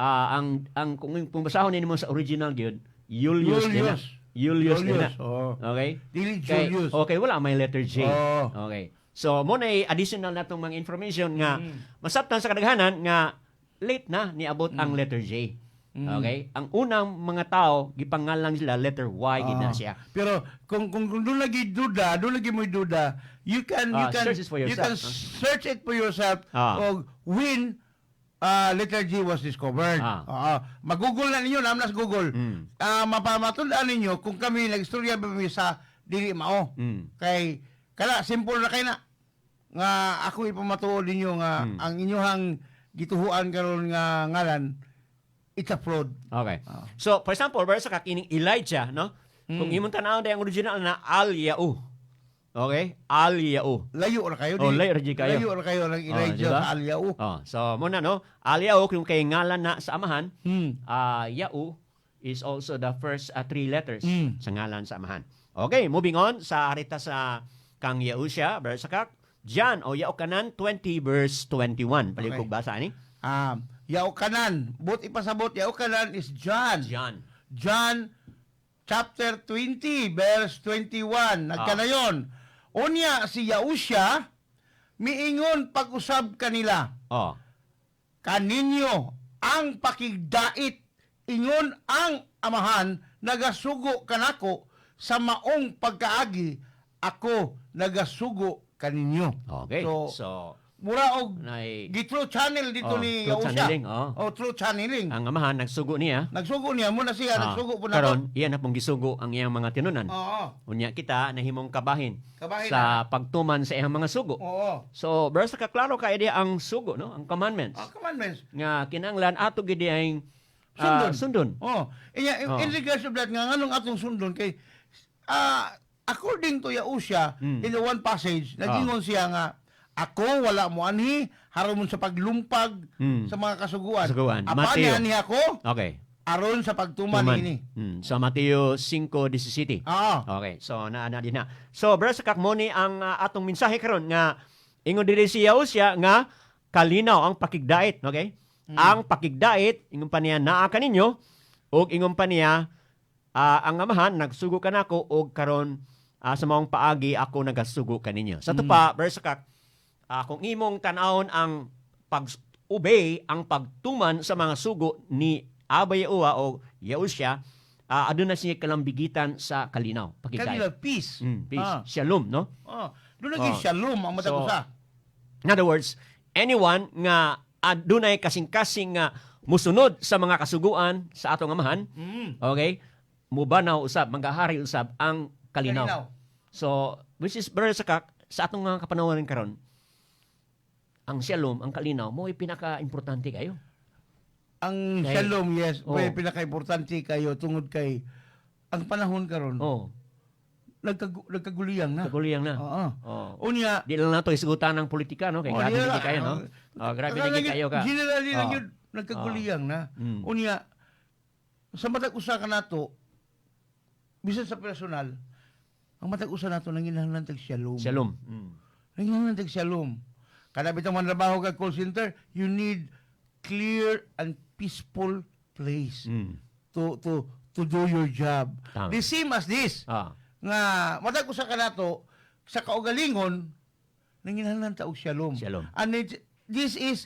[SPEAKER 16] Ang kung basahon nimo sa original gyud, Julius din na.
[SPEAKER 14] Julius.
[SPEAKER 16] Julius din na.
[SPEAKER 14] Julius, oo.
[SPEAKER 16] Okay?
[SPEAKER 14] Dili Julius.
[SPEAKER 16] Okay, wala may letter J.
[SPEAKER 14] Oo.
[SPEAKER 16] Okay. So mo na additional natong mga information nga masabtan sa kadaghanan nga late na niabot ang letter J. Okay? Ang unang mga tao gipangalan sila letter Y gid na siya.
[SPEAKER 14] Pero kung doon lagi duda, doon lagi mo'y duda, you can
[SPEAKER 16] search it for
[SPEAKER 14] you can
[SPEAKER 16] yourself, huh?
[SPEAKER 14] search it for yourself og when letter G was discovered. Oo. Mag-Google na ninyo, naman sa Google. Mapamatud-an ninyo kung kami nagstorya ba mi sa dili mao. Kay kala simple na kay na nga ako ipamatuod ninyo nga ang inyuhang gituhuan karon nga ngalan, it's a fraud.
[SPEAKER 16] Okay. So, for example, para sa kakining Elijah, no? Kung imong tan-awon ang original na Al-Ya'u. Okay? Al-Ya'u.
[SPEAKER 14] Layo ra kayo.
[SPEAKER 16] Oh, layo ra jud kayo.
[SPEAKER 14] Layo ra kayo ng
[SPEAKER 16] Oh,
[SPEAKER 14] Elijah
[SPEAKER 16] di ba?
[SPEAKER 14] sa Al-Ya'u.
[SPEAKER 16] Oh, so mo na, no? Al-Ya'u kung kay ngalan na sa amahan, Ya'u is also the first three letters sa ngalan sa amahan. Okay, moving on sa arita sa kang Yahusha, verse sa kak John o Yaokanan 20 verse 21. Palihog basa ani.
[SPEAKER 14] Yaokanan, but ipasabot Yaokanan is John.
[SPEAKER 16] John.
[SPEAKER 14] John chapter 20 verse 21. Nagkanayon. Unya si Yahusha miingon pag-usab kanila. Kaninyo ang pakigdait, ingon ang Amahan nagasugo kanako sa maong pagkaagi, ako nagasugo kaninyo.
[SPEAKER 16] Okay.
[SPEAKER 14] So,
[SPEAKER 16] So,
[SPEAKER 14] mura og
[SPEAKER 16] nay
[SPEAKER 14] gi-true channel dito
[SPEAKER 16] Oh,
[SPEAKER 14] ni
[SPEAKER 16] true
[SPEAKER 14] Yahusha.
[SPEAKER 16] channeling, oh.
[SPEAKER 14] Oh, true channeling.
[SPEAKER 16] Ang amahan nagsugo niya.
[SPEAKER 14] Nagsugo niya muna siya, nagsugo po na.
[SPEAKER 16] Karon, iya na pong gisugo ang iyang mga tinunan. Unya kita nahimong kabahin,
[SPEAKER 14] Kabahin
[SPEAKER 16] sa pagtuman sa iyang mga sugo. So, bro, sa kaklaro kay di ang sugo, no? Ang commandments.
[SPEAKER 14] Ang commandments.
[SPEAKER 16] Nga kinahanglan ato gid ang
[SPEAKER 14] Sundon.
[SPEAKER 16] Sundon.
[SPEAKER 14] Oh, iya, in regards of that nga nganong atong sundon kay according to Yahusha in the one passage, nagingon siya nga ako wala mo anhi haron sa paglumpag sa mga kasuguan.
[SPEAKER 16] Kasuguan.
[SPEAKER 14] Apan
[SPEAKER 16] Mateo.
[SPEAKER 14] anhi ako aron sa pagtuman
[SPEAKER 16] Tuman.
[SPEAKER 14] ini.
[SPEAKER 16] Sa Mateo 5:17. Okay. So naa na din na. So bro, sa kakmoni ang atong mensahe karon nga ingon diri si Yahusha nga kalinaw ang pakigdait, okay? Ang pakigdait ingon pa niya naa kaninyo ug ingon pa niya Ang Amahan nagsugo kanako og karon sa maong paagi ako nagasugo kaninyo. Sa tupa, Brother Sakak, kung imong tan-awon ang pag-obey, ang pagtuman sa mga sugo ni Abba Yahuwah o Yahusha, aduna siya kalambigitan sa kalinaw. Pakigay.
[SPEAKER 14] Kalinaw, peace.
[SPEAKER 16] Peace.
[SPEAKER 14] Ah.
[SPEAKER 16] Shalom, no?
[SPEAKER 14] Oh, doon naging
[SPEAKER 16] Oh.
[SPEAKER 14] shalom ang matag
[SPEAKER 16] So,
[SPEAKER 14] usa.
[SPEAKER 16] in other words, anyone nga adunay kasing-kasing nga musunod sa mga kasuguan sa atong Amahan, okay, mubanaw usab, manggahari usab ang kalinaw.
[SPEAKER 14] Kalinaw.
[SPEAKER 16] So, which is, Brother Sakak, sa atong mga kapanahonan karon, ang shalom, ang kalinaw, mo pinaka-importante kayo.
[SPEAKER 14] Ang shalom, yes, oh, pinaka-importante kayo tungod kay ang panahon karon. Nagkaguliyang na.
[SPEAKER 16] Nagkaguliyang na.
[SPEAKER 14] Oo.
[SPEAKER 16] Oh.
[SPEAKER 14] Unya,
[SPEAKER 16] di lang nato isgutan ng politika, no? Kay
[SPEAKER 14] Oh,
[SPEAKER 16] grabe
[SPEAKER 14] di
[SPEAKER 16] lagi
[SPEAKER 14] lang.
[SPEAKER 16] kayo, no? Oh, grabe lagi kayo ka.
[SPEAKER 14] Generally lang
[SPEAKER 16] Oh.
[SPEAKER 14] yun, nagkaguliyang na. Unya, sa matag usa ka nato, bisan sa personal, ang matag usa nato nanginahanglan tag shalom.
[SPEAKER 16] Shalom.
[SPEAKER 14] Nanginahanglan tag shalom. Kada bitang mantrabaho ka call center, you need clear and peaceful place to do your job.
[SPEAKER 16] Tama.
[SPEAKER 14] The same as this. Nga matag usa ka nato sa kaugalingon nanginahanglan ta og shalom.
[SPEAKER 16] Shalom.
[SPEAKER 14] And this is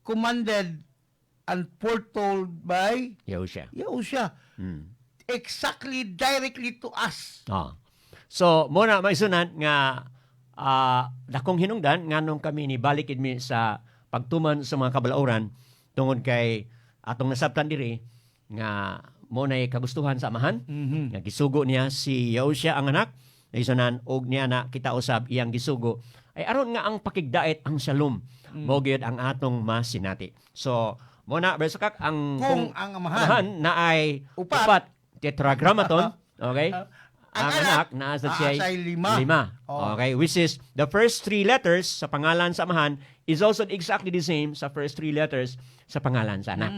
[SPEAKER 14] commanded and foretold by
[SPEAKER 16] Yahusha.
[SPEAKER 14] Yahusha. Exactly directly to us.
[SPEAKER 16] So, mo na maisunan nga dakong hinungdan nganong kami ni balik mi sa pagtuman sa mga kabalauran tungod kay atong nasabtan diri nga mo nay kagustuhan sa Amahan nga gisugo niya si Yahusha ang anak, maisunan, og niya na kita usab iyang gisugo ay aron nga ang pakigdait, ang shalom, mo gyud ang atong masinati. So mo na, Brother Sakak, ang
[SPEAKER 14] Kung ang Amahan
[SPEAKER 16] na ay
[SPEAKER 14] upat.
[SPEAKER 16] upat, tetragrammaton, okay,
[SPEAKER 14] Ang
[SPEAKER 16] ang
[SPEAKER 14] anak,
[SPEAKER 16] anak naa sa siya
[SPEAKER 14] say lima.
[SPEAKER 16] Lima.
[SPEAKER 14] Oh.
[SPEAKER 16] Okay, which is the first three letters sa pangalan sa Amahan is also exactly the same sa first three letters sa pangalan sa anak.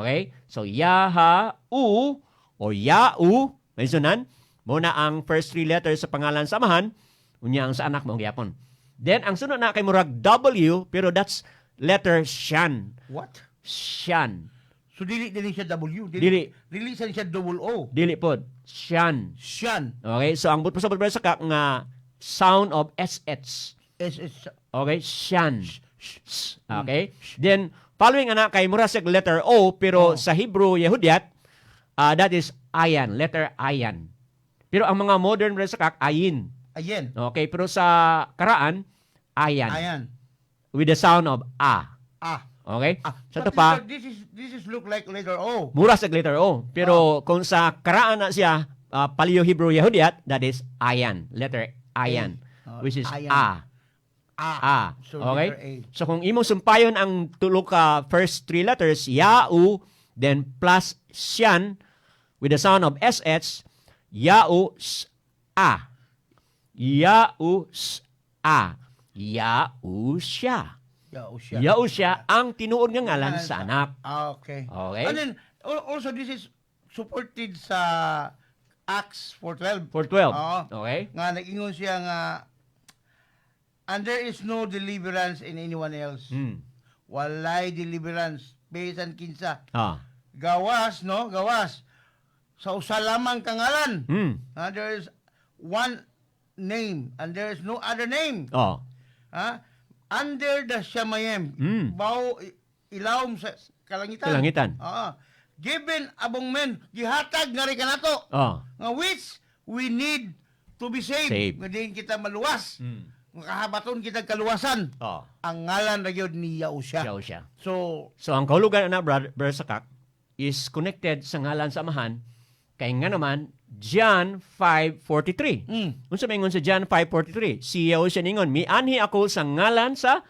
[SPEAKER 16] Okay? So Yaha U o Yau, may sunan, mo na ang first three letters sa pangalan sa Amahan, unya ang sa anak mo gyapon. Then ang sunod na kay murag W, pero that's letter Shan.
[SPEAKER 14] What?
[SPEAKER 16] Shan.
[SPEAKER 14] So dili siya W,
[SPEAKER 16] Dili.
[SPEAKER 14] dili dili siya double O.
[SPEAKER 16] Dili pod. Shan.
[SPEAKER 14] Shan.
[SPEAKER 16] Okay, so ang but pasabot sa kak nga sound of SH.
[SPEAKER 14] S S.
[SPEAKER 16] Okay, shan. Sh. Okay? Then following ana kay mura siya letter O, pero sa Hebrew Yehudiat, that is ayan, letter ayan. Pero ang mga modern sa kak ayin.
[SPEAKER 14] Ayen.
[SPEAKER 16] Okay, pero sa karaan ayan.
[SPEAKER 14] Ayan.
[SPEAKER 16] With the sound of a.
[SPEAKER 14] Ah.
[SPEAKER 16] Okay? Sa
[SPEAKER 14] But
[SPEAKER 16] ito pa,
[SPEAKER 14] this is look like letter O.
[SPEAKER 16] Mura sa letter O. Pero kung sa karaan na siya, Paleo Hebrew Yehudiat, that is ayan, letter ayan,
[SPEAKER 14] Oh,
[SPEAKER 16] which is
[SPEAKER 14] ayan.
[SPEAKER 16] a.
[SPEAKER 14] A.
[SPEAKER 16] A.
[SPEAKER 14] So,
[SPEAKER 16] Okay?
[SPEAKER 14] letter A.
[SPEAKER 16] So kung imong sumpayon ang tulo ka first three letters, Yau, then plus Shan, with the sound of SH, Yau S A. Yau S A. Yau siya.
[SPEAKER 14] Yahusha.
[SPEAKER 16] Yau siya ang tinuod nga ngalan sa anak.
[SPEAKER 14] Ah, okay.
[SPEAKER 16] Okay.
[SPEAKER 14] And then also this is supported sa Acts 4:12.
[SPEAKER 16] 4:12.
[SPEAKER 14] Oo.
[SPEAKER 16] Okay.
[SPEAKER 14] Nga nag-ingon siya nga, "And there is no deliverance in anyone else." Walay deliverance bisan kinsa. Gawas, no? Gawas. Sa usa lamang ka ngalan. There is one name and there is no other name. Ha? Under the Shamayim. Baw ilawom sa kalangitan.
[SPEAKER 16] Kalangitan.
[SPEAKER 14] Oo. Given among men, gihatag nga rin kanato. Nga which we need to be saved.
[SPEAKER 16] Saved.
[SPEAKER 14] Nga diin kita maluwas. Nga kahabaton kita kaluwasan. Ang ngalan ra gyud ni Yahusha.
[SPEAKER 16] Yahusha.
[SPEAKER 14] So,
[SPEAKER 16] So ang kahulugan na, brother, Brother Sakak, is connected sa ngalan sa Amahan kay nga naman John 5:43. Unsa may ingon sa John 5:43? Si Yahusha ningon, "Mianhi ako sa ngalan sa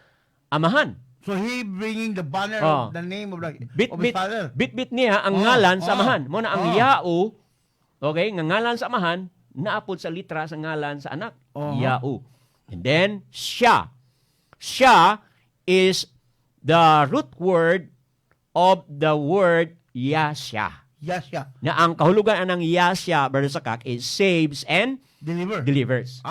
[SPEAKER 16] Amahan."
[SPEAKER 14] So he bringing the banner of the name
[SPEAKER 16] Bit
[SPEAKER 14] of his
[SPEAKER 16] bit
[SPEAKER 14] father.
[SPEAKER 16] bit bit niya ang ngalan sa Amahan. Mo na ang Yao, okay, nga ngalan sa Amahan naapod sa litra sa ngalan sa anak. Yao. And then siya. Siya is the root word of the word Yasha.
[SPEAKER 14] Yasha.
[SPEAKER 16] Na ang kahulugan anang Yasha, Brother Sakak, is saves and
[SPEAKER 14] deliver.
[SPEAKER 16] Delivers.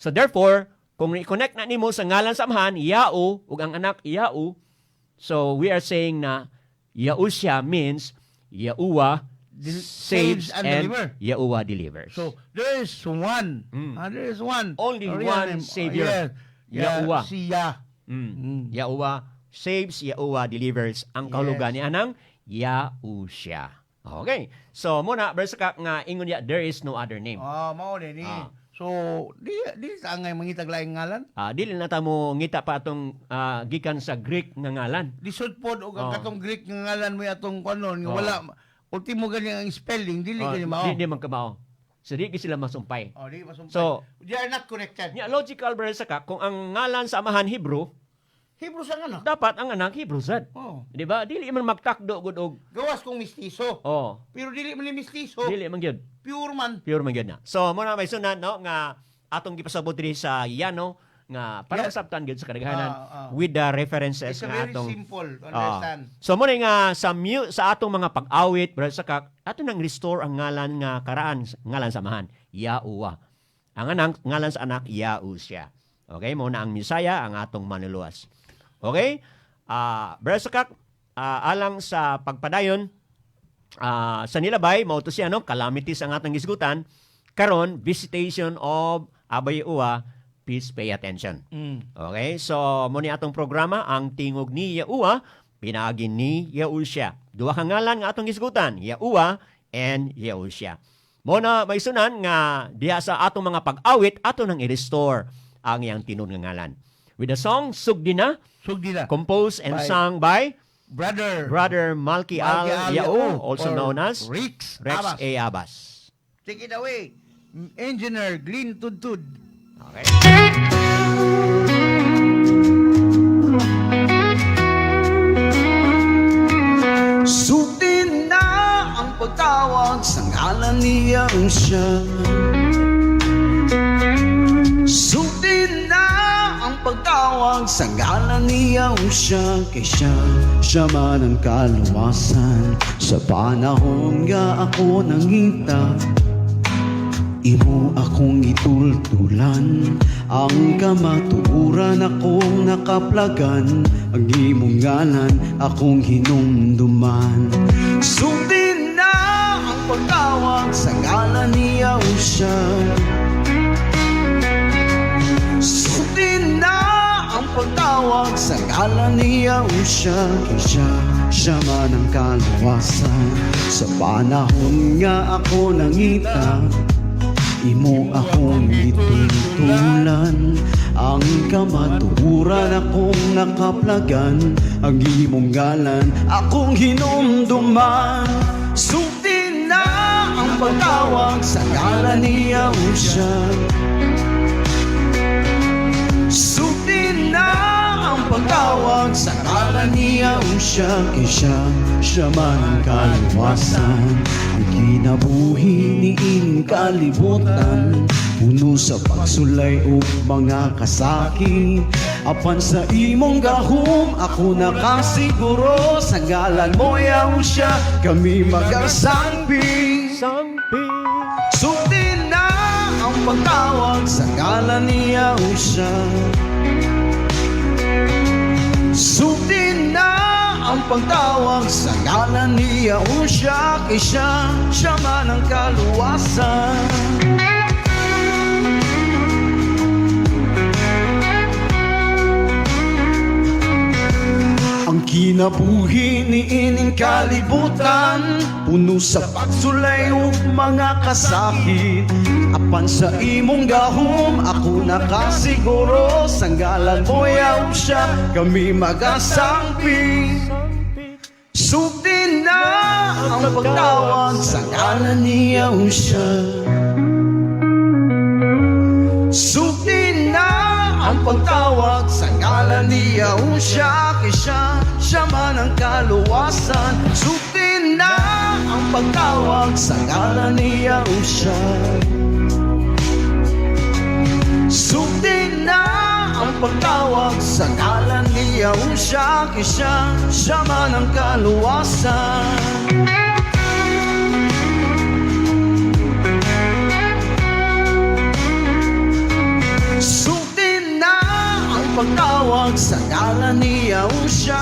[SPEAKER 16] So therefore, kung i-connect na nimo sa ngalan sa Amahan, Yao, ug ang anak Yao, so we are saying na Yausha means Yahuwah saves,
[SPEAKER 14] saves and deliver.
[SPEAKER 16] Yahuwah delivers.
[SPEAKER 14] So there is one. Ah, there is one.
[SPEAKER 16] Only
[SPEAKER 14] Real
[SPEAKER 16] one
[SPEAKER 14] name.
[SPEAKER 16] Savior.
[SPEAKER 14] Yes. Yeah,
[SPEAKER 16] Yahuwah.
[SPEAKER 14] Si Yah.
[SPEAKER 16] Yahuwah saves, Yahuwah delivers. Ang kahulugan ni anang Yahusha. Okay. So muna verse ka nga ingon niya there is no other name.
[SPEAKER 14] Ah, mao ni ni. So di sa angay mangitag laing ngalan.
[SPEAKER 16] Dili na ta mo ngita pa atong gikan sa Greek nga ngalan.
[SPEAKER 14] Lisod pod og ang katong Greek nga ngalan mo atong kuno nga wala ultimo gani ang spelling dili gani mao.
[SPEAKER 16] Di man kamao. So di gyud sila masumpay.
[SPEAKER 14] Oh, di masumpay.
[SPEAKER 16] So
[SPEAKER 14] they are not connected.
[SPEAKER 16] Nya logical verse ka kung ang ngalan sa amahan Hebrew,
[SPEAKER 14] Hebrew sa anak.
[SPEAKER 16] Dapat ang anak Hebrew sad.
[SPEAKER 14] Oh.
[SPEAKER 16] Di ba? Dili man magtakdo gud og
[SPEAKER 14] Gawas kung mistiso.
[SPEAKER 16] Oh.
[SPEAKER 14] Pero dili man ni mistiso.
[SPEAKER 16] Dili man gyud.
[SPEAKER 14] Pure man.
[SPEAKER 16] Pure man gyud na. So mo na may sunan no nga atong gipasabot diri sa Yano nga para masabtan gyud sa kadaghanan with the references
[SPEAKER 14] It's a
[SPEAKER 16] nga
[SPEAKER 14] very
[SPEAKER 16] atong
[SPEAKER 14] simple to understand.
[SPEAKER 16] So mo na nga sa atong mga pag-awit brother sa ato nang restore ang ngalan nga karaan ngalan sa amahan Yahuwah. Ang anak ngalan sa anak Yahusha. Okay, mo na ang Misaya ang atong manluluwas. Okay? Brother sa alang sa pagpadayon sa nilabay mao to siya no calamities ang atong gisgutan karon visitation of Abba Yahuwah, please pay attention. Okay? So mo ni atong programa ang Tingog ni Yahuwah pinaagi ni Yahusha. Duha ka ngalan nga atong gisgutan, Yahuwah and Yahusha. Mo na may sunan nga diha sa atong mga pag-awit ato nang i-restore ang iyang tinuod nga ngalan. With the song Sugdina,
[SPEAKER 14] Sugdina,
[SPEAKER 16] composed and
[SPEAKER 14] by
[SPEAKER 16] sung by
[SPEAKER 14] Brother
[SPEAKER 16] Brother Malki Al
[SPEAKER 14] Malki Al
[SPEAKER 16] Yao,
[SPEAKER 14] Yao,
[SPEAKER 16] also
[SPEAKER 14] or
[SPEAKER 16] known as
[SPEAKER 14] Rex
[SPEAKER 16] Rex
[SPEAKER 14] Abbas.
[SPEAKER 16] A. Abbas.
[SPEAKER 14] Take it away. Engineer Glenn Tudtud.
[SPEAKER 16] Okay.
[SPEAKER 17] Sugdin na ang pagtawag sa ngalan ni Yahusha. Sugdin na ang pagtawag sa ngalan ni Yahusha. Kay siya, siya man ang kaluwasan. Sa panahon nga ako nangita, imo akong itultulan. Ang kamatuoran akong nakaplagan, ang imong ngalan akong hinumduman. Sugdin na ang pagtawag sa ngalan ni Yahusha. Sugdin na ang pagtawag sa ngalan ni Yahusha. Kay siya, siya man ang kaluwasan. Sa panahon nga ako nangita, imo akong itultulan. Ang kamatuoran akong nakaplagan, ang imong ngalan akong hinumduman. Sugdin na ang pagtawag sa ngalan ni Yahusha. Sugdin na ang pagtawag sa ngalan ni Yahusha. Kay siya, siya man ang kaluwasan. Ang kinabuhi ni ining kalibutan, puno sa pagsulay ug mga kasakit. Apan sa imong gahom ako nakasiguro, sa ngalan mo Yahusha kami magasangpi. Sugdin na ang pagtawag sa ngalan ni Yahusha. Sugdin na ang pagtawag sa ngalan ni Yahusha. Kay siya, siya man ang kaluwasan. Ang kinabuhi ni ining kalibutan, puno sa pagsulay ug mga kasakit. Apan sa imong gahom ako nakasiguro, sa ngalan mo Yahusha kami magasangpi. Sugdin na ang pagtawag sa ngalan ni Yahusha. Sugdin na ang pagtawag sa ngalan ni Yahusha. Kay siya, siya man ang kaluwasan. Sugdin na ang pagtawag sa ngalan ni Yahusha. Sugdin na ang pagtawag sa ngalan ni Yahusha. Kay siya, siya man ang kaluwasan. Sugdin na ang pagtawag sa ngalan ni Yahusha.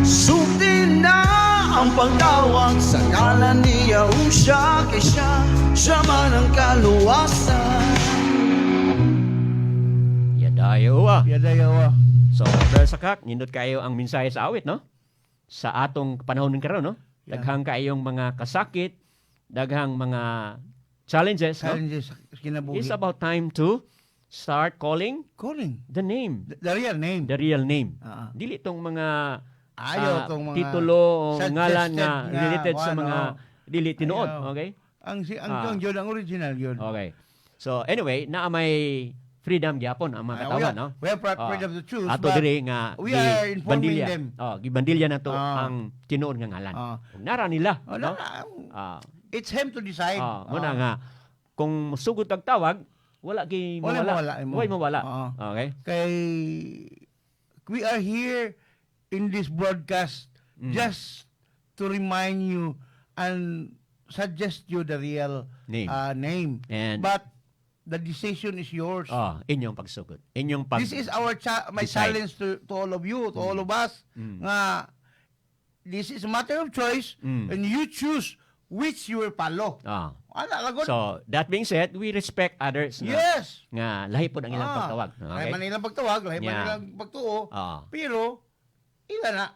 [SPEAKER 17] Sugdin na ang ang pagtawag sa ngalan ni Yahusha, kay siya, siya man ang kaluwasan.
[SPEAKER 16] Yadayo ah.
[SPEAKER 14] Yadayo ah.
[SPEAKER 16] So, Brother Sakak, nindot kayo ang mensahe sa awit, no? Sa atong panahon ng karon, no? Daghang kayong mga kasakit, daghang mga challenges, no?
[SPEAKER 14] Challenges sa kinabuhi.
[SPEAKER 16] It's about time to start calling
[SPEAKER 14] calling
[SPEAKER 16] the name.
[SPEAKER 14] The real name.
[SPEAKER 16] The real name.
[SPEAKER 14] Ah.
[SPEAKER 16] Dili tong mga
[SPEAKER 14] Ayaw tong mga
[SPEAKER 16] titulo o ngalan
[SPEAKER 14] suggested
[SPEAKER 16] nga
[SPEAKER 14] nga,
[SPEAKER 16] related sa
[SPEAKER 14] kuwan,
[SPEAKER 16] mga
[SPEAKER 14] oh.
[SPEAKER 16] dili tinuod,
[SPEAKER 14] Ayaw.
[SPEAKER 16] okay?
[SPEAKER 14] Ang si ang
[SPEAKER 16] Ah.
[SPEAKER 14] ang yun, ang original yun.
[SPEAKER 16] Okay. So anyway, naa may freedom gyapon ang mga
[SPEAKER 14] Ah,
[SPEAKER 16] katawan, no?
[SPEAKER 14] we have freedom to choose,
[SPEAKER 16] Ato
[SPEAKER 14] but
[SPEAKER 16] diri nga
[SPEAKER 14] we are informing
[SPEAKER 16] bandilya.
[SPEAKER 14] them.
[SPEAKER 16] Oh, gibandilya na to ang tinuod nga ngalan. Ug nara nila,
[SPEAKER 14] Oh,
[SPEAKER 16] no?
[SPEAKER 14] nara.
[SPEAKER 16] Ah,
[SPEAKER 14] It's him to decide.
[SPEAKER 16] muna nga kung sugod tag tawag, wala gi
[SPEAKER 14] Wala
[SPEAKER 16] mawala.
[SPEAKER 14] mawala imo.
[SPEAKER 16] Wala mawala. Okay?
[SPEAKER 14] Kay we are here in this broadcast just to remind you and suggest you the real
[SPEAKER 16] Name.
[SPEAKER 14] Name.
[SPEAKER 16] And
[SPEAKER 14] But the decision is yours.
[SPEAKER 16] Oh, inyong pagsugod. Inyong pag
[SPEAKER 14] This is our my
[SPEAKER 16] decide.
[SPEAKER 14] challenge to all of you, to all of us. Nga this is a matter of choice and you choose which you will follow. Ana lagod.
[SPEAKER 16] So, that being said, we respect others nga, nga lahi pod ang ilang pagtawag.
[SPEAKER 14] Lahi
[SPEAKER 16] Okay?
[SPEAKER 14] man ilang pagtawag, lahi man ilang pagtuo. Pero ila na.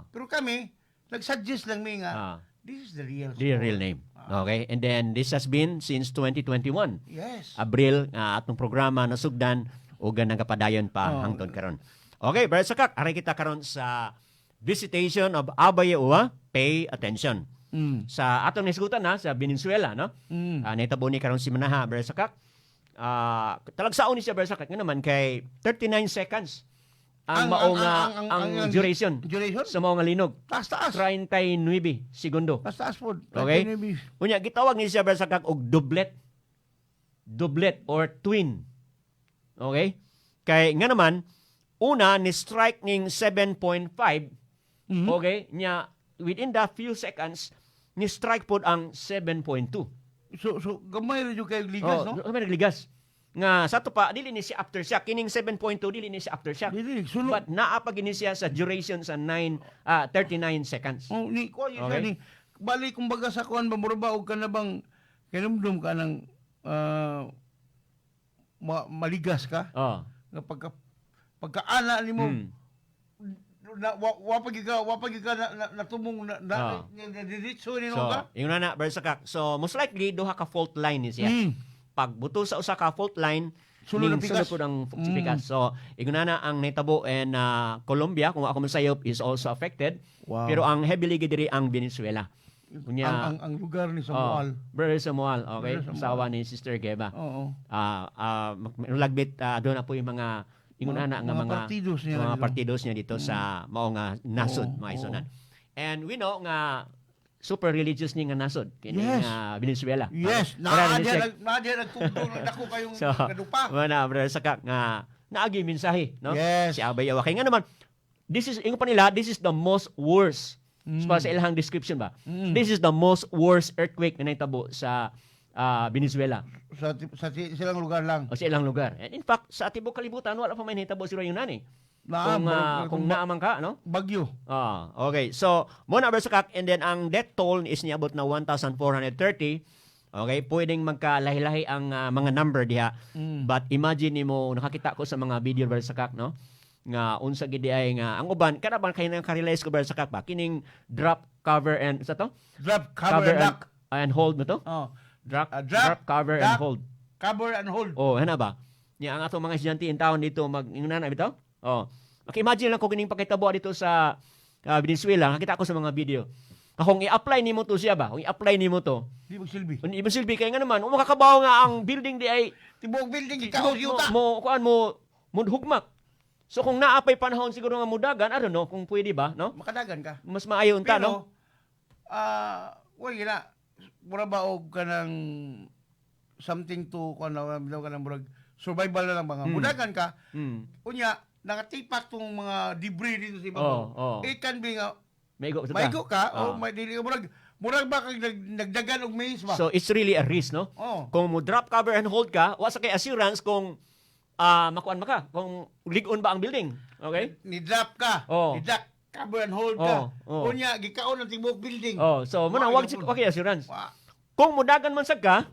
[SPEAKER 14] Pero kami nag-suggest lang mi nga this is the real
[SPEAKER 16] The real name. Okay? And then this has been since 2021. Abril nga atong programa nasugdan ug nagapadayon pa hangtod karon. Okay, Brother Sakak, aray kita karon sa visitation of Abba Yahuwah, pay attention. Sa atong nisgutan na sa Venezuela, no? Nahitabo ni karon si Manaha, Brother Sakak. Talagsaon ni siya, Brother Sakak, nga naman kay 39 seconds ang mao nga ang duration,
[SPEAKER 14] duration
[SPEAKER 16] sa mao nga linog.
[SPEAKER 14] Taas taas.
[SPEAKER 16] 39 segundo.
[SPEAKER 14] Taas taas po.
[SPEAKER 16] Okay?
[SPEAKER 14] 39.
[SPEAKER 16] Unya gitawag ni siya, Brother Sakak, og doublet. Doublet or twin. Okay? Kay nga naman una ni strike ning 7.5. Okay? Nya within the few seconds ni strike pod ang 7.2.
[SPEAKER 14] So gamay ra jud kayo ligas,
[SPEAKER 16] Oh,
[SPEAKER 14] no?
[SPEAKER 16] gamay ra ligas. Nga sa ato pa dili ni siya aftershock kining 7.2, dili ni siya aftershock.
[SPEAKER 14] Dili sulok.
[SPEAKER 16] But naa pa gini siya sa duration sa 9 39 seconds.
[SPEAKER 14] Oh, ni ko yun siya
[SPEAKER 16] Okay.
[SPEAKER 14] ni bali kumbaga sa kuan ba, mura ba og ka na bang kinumdum ka ng maligas ka? Nga pagkaana nimo na wa pa gyud ka na, natumong na, na diretso ni
[SPEAKER 16] So,
[SPEAKER 14] ka.
[SPEAKER 16] yung na, Brother Sakak. So, most likely, duha ka fault line ni siya. Pagbuto sa usa ka fault line,
[SPEAKER 14] Sulod
[SPEAKER 16] ning
[SPEAKER 14] ang pikas.
[SPEAKER 16] sulod pod ang pikas. So, ingon na ang nahitabo in Colombia, kung ako masayop, is also affected. Pero ang heavily gid diri ang Venezuela. Unya,
[SPEAKER 14] Ang lugar ni Samuel.
[SPEAKER 16] Oh, Brother Samuel, okay?
[SPEAKER 14] Brother Samuel.
[SPEAKER 16] Asawa ni Sister Geba.
[SPEAKER 14] Oo.
[SPEAKER 16] Lagbit doon na po yung mga ingon ana nga
[SPEAKER 14] mga
[SPEAKER 16] mga
[SPEAKER 14] partidos niya
[SPEAKER 16] mga
[SPEAKER 14] dito.
[SPEAKER 16] partidos niya dito sa mao nga nasod, mga isunan. And we know nga super religious ni nga nasod kini nga Venezuela.
[SPEAKER 14] Yes,
[SPEAKER 16] Okay? Wala
[SPEAKER 14] naa
[SPEAKER 16] ni
[SPEAKER 14] diya
[SPEAKER 16] siya-
[SPEAKER 14] naa diya nagtugtog ng dako kayong
[SPEAKER 16] So,
[SPEAKER 14] kadupa.
[SPEAKER 16] wala, Brother Sakak, nga naagi mensahe, no?
[SPEAKER 14] Yes.
[SPEAKER 16] Si Abay Yawa. Kaya nga naman, this is, ingon pa nila, this is the most worst. So, sa ilang description ba? This is the most worst earthquake na nahitabo sa Venezuela.
[SPEAKER 14] Sa silang lugar lang.
[SPEAKER 16] O sa ilang lugar. And in fact, sa tibok kalibutan, wala pa may nahitabo sila yung nani.
[SPEAKER 14] Naa,
[SPEAKER 16] Kung, kung naamang ka, no?
[SPEAKER 14] Bagyo.
[SPEAKER 16] Okay. So, muna, Brother Sakak, and then ang death toll is niabot na 1,430. Okay, pwedeng magkalahi-lahi ang mga number diha. But imagine nimo nakakita ko sa mga video, Brother Sakak, no? Nga unsa gid ay nga ang uban kada ban kay nang ka-realize ko, Brother Sakak ba kining drop, cover and sa to?
[SPEAKER 14] Drop, cover, and duck.
[SPEAKER 16] And hold mo to?
[SPEAKER 14] Oh.
[SPEAKER 16] Drop,
[SPEAKER 14] Drop,
[SPEAKER 16] drop, cover and
[SPEAKER 14] duck,
[SPEAKER 16] hold.
[SPEAKER 14] Cover and hold.
[SPEAKER 16] Oh, hana ba? Nya ang atong mga estudyante in town dito mag ingnan na bitaw? Oh. Maki-imagine lang ko kining pakitabo dito sa Venezuela, nakita ko sa mga video. Kung i-apply nimo to siya ba? Kung i-apply nimo to,
[SPEAKER 14] Di magsilbi.
[SPEAKER 16] Di magsilbi kay nga naman, makakabaw nga ang building di ay
[SPEAKER 14] tibuok building gikaos yuta.
[SPEAKER 16] Mo kuan mo mudhugmak. So kung naa pay panahon siguro nga mudagan, I don't know kung pwede ba, no?
[SPEAKER 14] Makadagan ka.
[SPEAKER 16] Mas maayo unta,
[SPEAKER 14] Pero,
[SPEAKER 16] no?
[SPEAKER 14] Well, gina, mura ba og kanang something to kuan na bitaw kanang murag survival na lang ba nga. Mudagan ka. Unya nakatipak tong mga debris dito sa ibabaw.
[SPEAKER 16] Oh.
[SPEAKER 14] It can be nga
[SPEAKER 16] Maigo sa ta.
[SPEAKER 14] maigo ka o may dili ka murag ba kag nagdagan og mais ba?
[SPEAKER 16] So it's really a risk, no?
[SPEAKER 14] Oh.
[SPEAKER 16] Kung mo drop, cover and hold ka, wa sa kay assurance kung makuan maka, kung lig-on ba ang building. Okay?
[SPEAKER 14] Ni drop ka.
[SPEAKER 16] Oh.
[SPEAKER 14] Ni duck. Cover and hold ka.
[SPEAKER 16] Oh.
[SPEAKER 14] Unya gikaon ang tibuok building.
[SPEAKER 16] Oh, so muna
[SPEAKER 14] Wa
[SPEAKER 16] wag
[SPEAKER 14] gyud.
[SPEAKER 16] wag assurance. Kung mudagan man sad ka,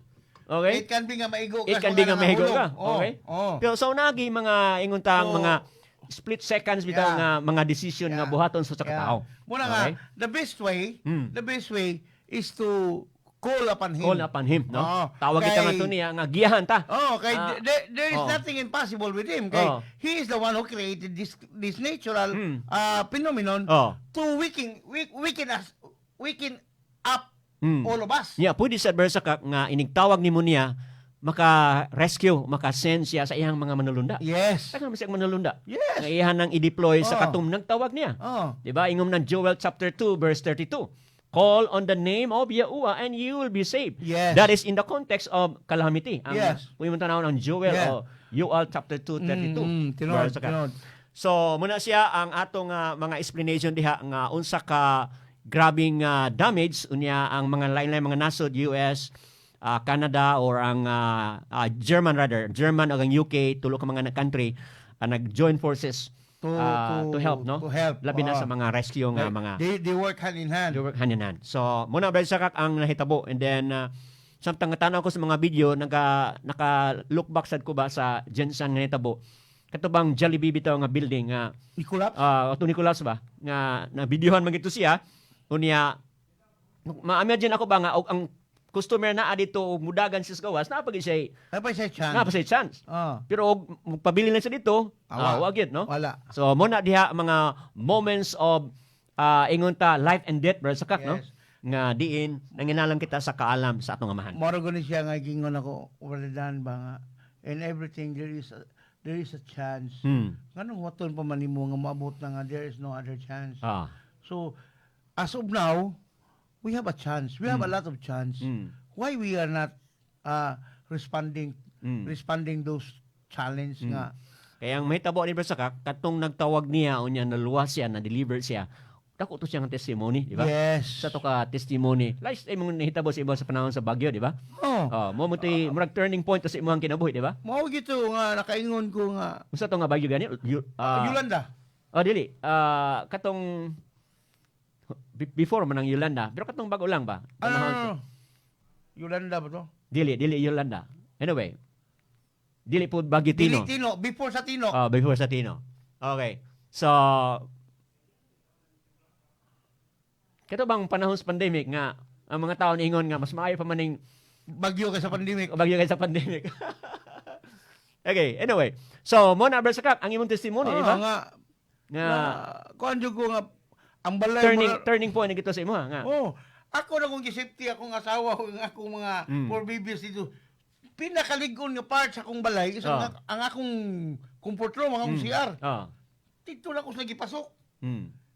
[SPEAKER 16] okay?
[SPEAKER 14] It can be nga maigo ka.
[SPEAKER 16] It
[SPEAKER 14] Sa
[SPEAKER 16] can be
[SPEAKER 14] mga
[SPEAKER 16] nga mahigo ka.
[SPEAKER 14] nangahulog. Oh,
[SPEAKER 16] Okay?
[SPEAKER 14] Oh.
[SPEAKER 16] Pero sa unagi mga ingon tang mga split seconds bitaw nga mga decision nga buhaton sa usa ka tawo.
[SPEAKER 14] Muna nga,
[SPEAKER 16] Okay?
[SPEAKER 14] the best way, the best way is to call upon him.
[SPEAKER 16] Call upon him, no?
[SPEAKER 14] Oo.
[SPEAKER 16] Tawag kita nga to niya nga giyahan ta.
[SPEAKER 14] Oh, kay there is nothing impossible with him. Kay he is the one who created this this natural phenomenon to weaken us, weaken up all of us.
[SPEAKER 16] Yeah, pwede sa versa ka nga inigtawag nimo niya maka-rescue, maka-send siya sa iyang mga manulunda.
[SPEAKER 14] Yes.
[SPEAKER 16] Taga man siya ang manulunda.
[SPEAKER 14] Yes.
[SPEAKER 16] Nga iyahan nang i-deploy sa katong nagtawag niya. Di ba? Ingom ng Joel chapter 2 verse 32. "Call on the name of Yahuwah and you will be saved."
[SPEAKER 14] Yes.
[SPEAKER 16] That is in the context of calamity. Ang kung imong tanawon ang Joel o Joel chapter 2 32.
[SPEAKER 14] Tinuod,
[SPEAKER 16] Verse ka.
[SPEAKER 14] tinuod.
[SPEAKER 16] So, muna siya ang atong mga explanation diha nga unsa ka grabing damage unya ang mga lain-lain mga nasod, US, Canada or ang German rather, German o ang UK, tulo ka mga country nag-join forces to help, no?
[SPEAKER 14] To help.
[SPEAKER 16] Labi na sa mga rescue nga mga
[SPEAKER 14] They work hand in hand.
[SPEAKER 16] They work hand in hand. So, muna ba sa kak ang nahitabo and then samtang natanaw ko sa mga video, naka look back sad ko ba sa GenSan nga nahitabo. Kato bang Jollibee bitaw nga building nga
[SPEAKER 14] ni-collapse?
[SPEAKER 16] Ato ni-collapse ba nga na videohan man gito siya. Unya ma-imagine ako ba nga og ang customer na dito og mudagan siya sa gawas, naa pa gyud siya
[SPEAKER 14] Naa pa siya chance.
[SPEAKER 16] Naa pa siya chance. Pero og pabili lang siya dito,
[SPEAKER 14] Awa.
[SPEAKER 16] wa gyud, no?
[SPEAKER 14] Wala.
[SPEAKER 16] So mo na diha mga moments of ingon ta life and death, bro, sa kak, no?
[SPEAKER 14] Yes.
[SPEAKER 16] Nga diin nanginalang kita sa kaalam sa atong Amahan.
[SPEAKER 14] Moro gani siya nga gingon ako, wala ba nga in everything there is a chance. Nganong waton pa man nimo nga maabot na nga there is no other chance? So as of now, we have a chance. We have a lot of chance. Why we are not responding responding those challenge nga?
[SPEAKER 16] Kaya ang mahitabo ni bro sa kak, katong nagtawag niya unya naluwas siya, na-deliver siya. Dako to siyang testimony, di ba?
[SPEAKER 14] Yes.
[SPEAKER 16] Sa to ka testimony. Last time mong nahitabo sa iba sa panahon sa bagyo, di ba?
[SPEAKER 14] Oh.
[SPEAKER 16] Oh, mo to'y murag turning point to sa imong kinabuhi, di ba?
[SPEAKER 14] Mao gito nga nakaingon ko nga
[SPEAKER 16] Unsa to nga bagyo gani?
[SPEAKER 14] Yolanda.
[SPEAKER 16] Oh, dili. Katong before man ang Yolanda, pero katong bago lang ba?
[SPEAKER 14] Ano,
[SPEAKER 16] Panahon
[SPEAKER 14] ano, ano? Yolanda ba to?
[SPEAKER 16] Dili, dili Yolanda. Anyway. Dili po bagyo
[SPEAKER 14] Dili
[SPEAKER 16] Tino.
[SPEAKER 14] Tino, before sa Tino.
[SPEAKER 16] Oh, before sa Tino. Okay. So, kato bang panahon sa pandemic nga ang mga tao niingon nga mas maayo pa maning
[SPEAKER 14] bagyo kaysa pandemic.
[SPEAKER 16] Bagyo kaysa pandemic. Okay, anyway. So, mo na bro sa kak ang imong testimony, di ba?
[SPEAKER 14] Nga,
[SPEAKER 16] Nga
[SPEAKER 14] na, kuan jud ko nga ang balay
[SPEAKER 16] turning
[SPEAKER 14] mo
[SPEAKER 16] turning point na gito sa imo ha, nga.
[SPEAKER 14] Oh, ako na kung gi-safety akong asawa o ang akong mga four babies dito. Pinakalig-on nga part sa akong balay is ang akong comfort room, ang akong CR. Dito na ko sila gipasok.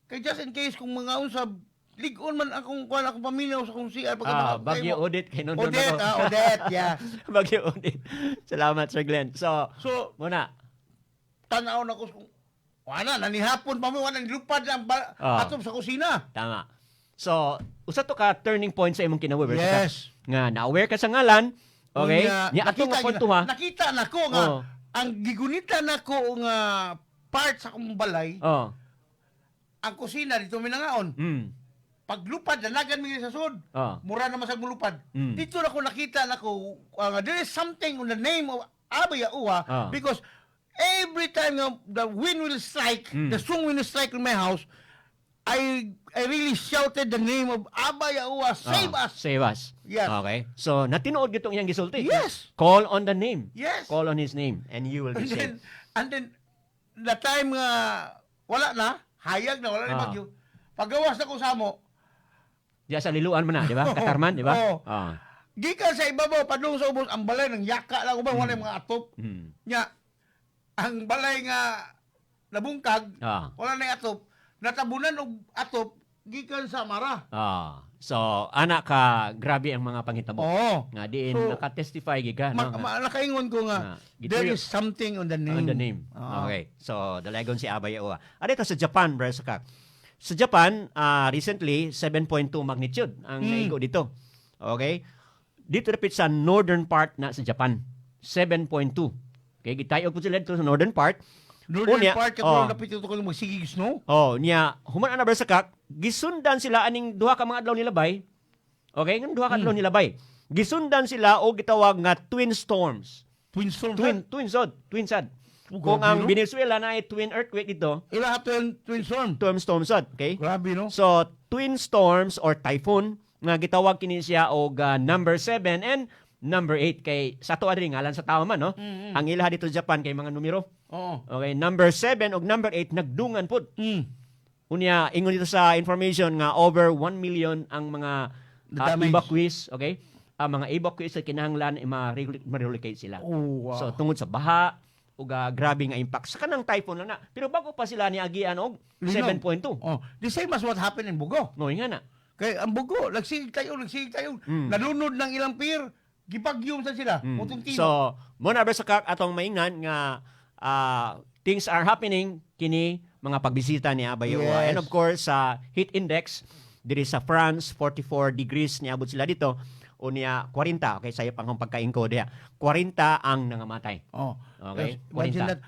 [SPEAKER 14] Kay just in case kung mga unsa lig-on man akong kuan akong paminaw sa akong CR pagka
[SPEAKER 16] Bagyo Odette kay nondon
[SPEAKER 14] Odette,
[SPEAKER 16] ako.
[SPEAKER 14] Odette, yeah.
[SPEAKER 16] Bagyo Odette. Salamat, Sir Glenn. So,
[SPEAKER 14] So,
[SPEAKER 16] muna.
[SPEAKER 14] Tanaw na ko kung wala na nihapon pa mo, wala nilupad ang atop sa kusina.
[SPEAKER 16] Tama. So, usa to ka turning point sa imong kinabuhi, bro.
[SPEAKER 14] Yes.
[SPEAKER 16] Nga na-aware ka sa ngalan, okay?
[SPEAKER 14] Unya,
[SPEAKER 16] Nya ato nga
[SPEAKER 14] nakita
[SPEAKER 16] punto ha.
[SPEAKER 14] Nakita nako nga ang gigunita nako nga part sa akong balay, ang kusina dito minangaon. Paglupad, dalagan mi sa sud. Mura naman sa mulupad. Dito na ko nakita nako there is something on the name of Abba Yahuwah because every time nga the wind will strike, the strong wind will strike in my house, I really shouted the name of Abba Yahuwah, save us.
[SPEAKER 16] Save us.
[SPEAKER 14] Yes.
[SPEAKER 16] Okay. So, natinood gitong iyang gisulti.
[SPEAKER 14] Yes.
[SPEAKER 16] Call on the name.
[SPEAKER 14] Yes.
[SPEAKER 16] Call on his name and you will be
[SPEAKER 14] And then,
[SPEAKER 16] saved.
[SPEAKER 14] and then the time nga wala na, hayag na, wala na bagyo. Pagawas na ko sa amo,
[SPEAKER 16] Diya sa liluan mo na, di ba? Katarman, di ba?
[SPEAKER 14] Oo. Gikan sa ibabaw padung sa ubos ang balay ng yaka lang uban, wala mga atop. Nya ang balay nga nabungkag, wala na atop, natabunan og atop gikan sa Mara.
[SPEAKER 16] So, ana ka grabe ang mga panghitabo.
[SPEAKER 14] Oo.
[SPEAKER 16] Nga diin
[SPEAKER 14] So,
[SPEAKER 16] naka-testify giga no?
[SPEAKER 14] Nakaingon ko nga there is something on the name.
[SPEAKER 16] On the name. Okay. So, dalagon si Abba Yahuwah. Adito sa Japan, bro, sa kak. Sa Japan, recently 7.2 magnitude ang naigo dito. Okay? Dito dapit sa northern part na sa Japan, 7.2. Okay, gitayo po sila dito sa northern part.
[SPEAKER 14] Northern
[SPEAKER 16] Unya,
[SPEAKER 14] part
[SPEAKER 16] oh.
[SPEAKER 14] kato dapit ito kung magsigig snow.
[SPEAKER 16] Oh, niya human ana sa kak, gisundan sila aning duha ka mga adlaw nilabay. Okay, ngan duha ka adlaw nilabay. Gisundan sila og gitawag nga twin storms.
[SPEAKER 14] Twin storms.
[SPEAKER 16] Twin twin sod, twin sad.
[SPEAKER 14] Oh,
[SPEAKER 16] Kung
[SPEAKER 14] grabe,
[SPEAKER 16] ang
[SPEAKER 14] no?
[SPEAKER 16] Venezuela na ay twin earthquake dito,
[SPEAKER 14] Ila twin storm.
[SPEAKER 16] Twin storm sad, okay?
[SPEAKER 14] Grabe, no?
[SPEAKER 16] So, twin storms or typhoon nga gitawag kini siya og number 7 and number 8 kay sa ato adri ngalan sa tao man, no? Ang ilaha dito sa Japan kay mga numero.
[SPEAKER 14] Oo.
[SPEAKER 16] Okay, number 7 og number 8 nagdungan pud. Unya ingon dito sa information nga over 1 million ang mga
[SPEAKER 14] The damage.
[SPEAKER 16] evacuees, okay? Ang mga evacuees sa kinahanglan ma-relocate sila.
[SPEAKER 14] Oh, wow.
[SPEAKER 16] So tungod sa baha ug grabe nga impact sa kanang typhoon lang na. Pero bago pa sila niagian og
[SPEAKER 14] Linog.
[SPEAKER 16] 7.2.
[SPEAKER 14] Oh, the same as what happened in Bogo.
[SPEAKER 16] No, nga na.
[SPEAKER 14] Kay ang Bogo, nagsigig tayo, nagsigig tayo. Nalunod ng ilang pier, gibagyom sa sila. Utong tino.
[SPEAKER 16] So, mo na sa kak atong maingnan nga things are happening kini mga pagbisita ni Abba Yahuwah.
[SPEAKER 14] Yes.
[SPEAKER 16] And of course sa heat index diri sa France 44 degrees niabot sila dito o niya 40, okay, saya pang pagkaingko diha. 40 ang nangamatay.
[SPEAKER 14] Oh.
[SPEAKER 16] Okay.
[SPEAKER 14] Yes, imagine
[SPEAKER 16] 40.
[SPEAKER 14] that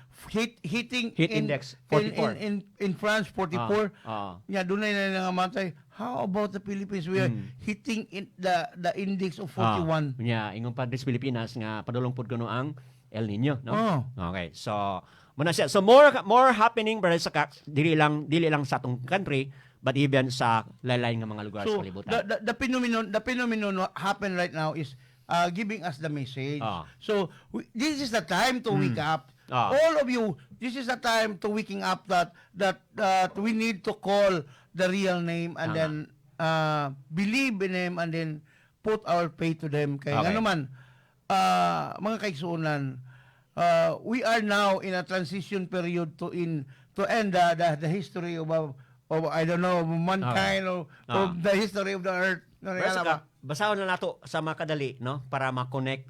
[SPEAKER 14] heating
[SPEAKER 16] Heat index, 44.
[SPEAKER 14] In France 44. Yeah, doon na nangamatay. How about the Philippines? We are hitting in the index of 41.
[SPEAKER 16] Nya ingon pa diri sa Pilipinas nga padulong pud kuno ang El Nino, no?
[SPEAKER 14] Oh.
[SPEAKER 16] Okay. So, muna siya. So more happening, brother, sa kak, dili lang sa atong country but even sa laylay nga mga lugar
[SPEAKER 14] So
[SPEAKER 16] sa kalibutan.
[SPEAKER 14] the phenomenon what happen right now is giving us the message. So this is the time to wake up. All of you, this is the time to waking up that we need to call the real name and
[SPEAKER 16] Tama.
[SPEAKER 14] then believe in him and then put our faith to them. Kaya nga naman, mga kaigsuonan, we are now in a transition period to end the history of, I don't know, mankind or of the history of the earth. No,
[SPEAKER 16] Pero
[SPEAKER 14] alam
[SPEAKER 16] sa
[SPEAKER 14] ba?
[SPEAKER 16] Basahon na nato sa makadali, no, para ma-connect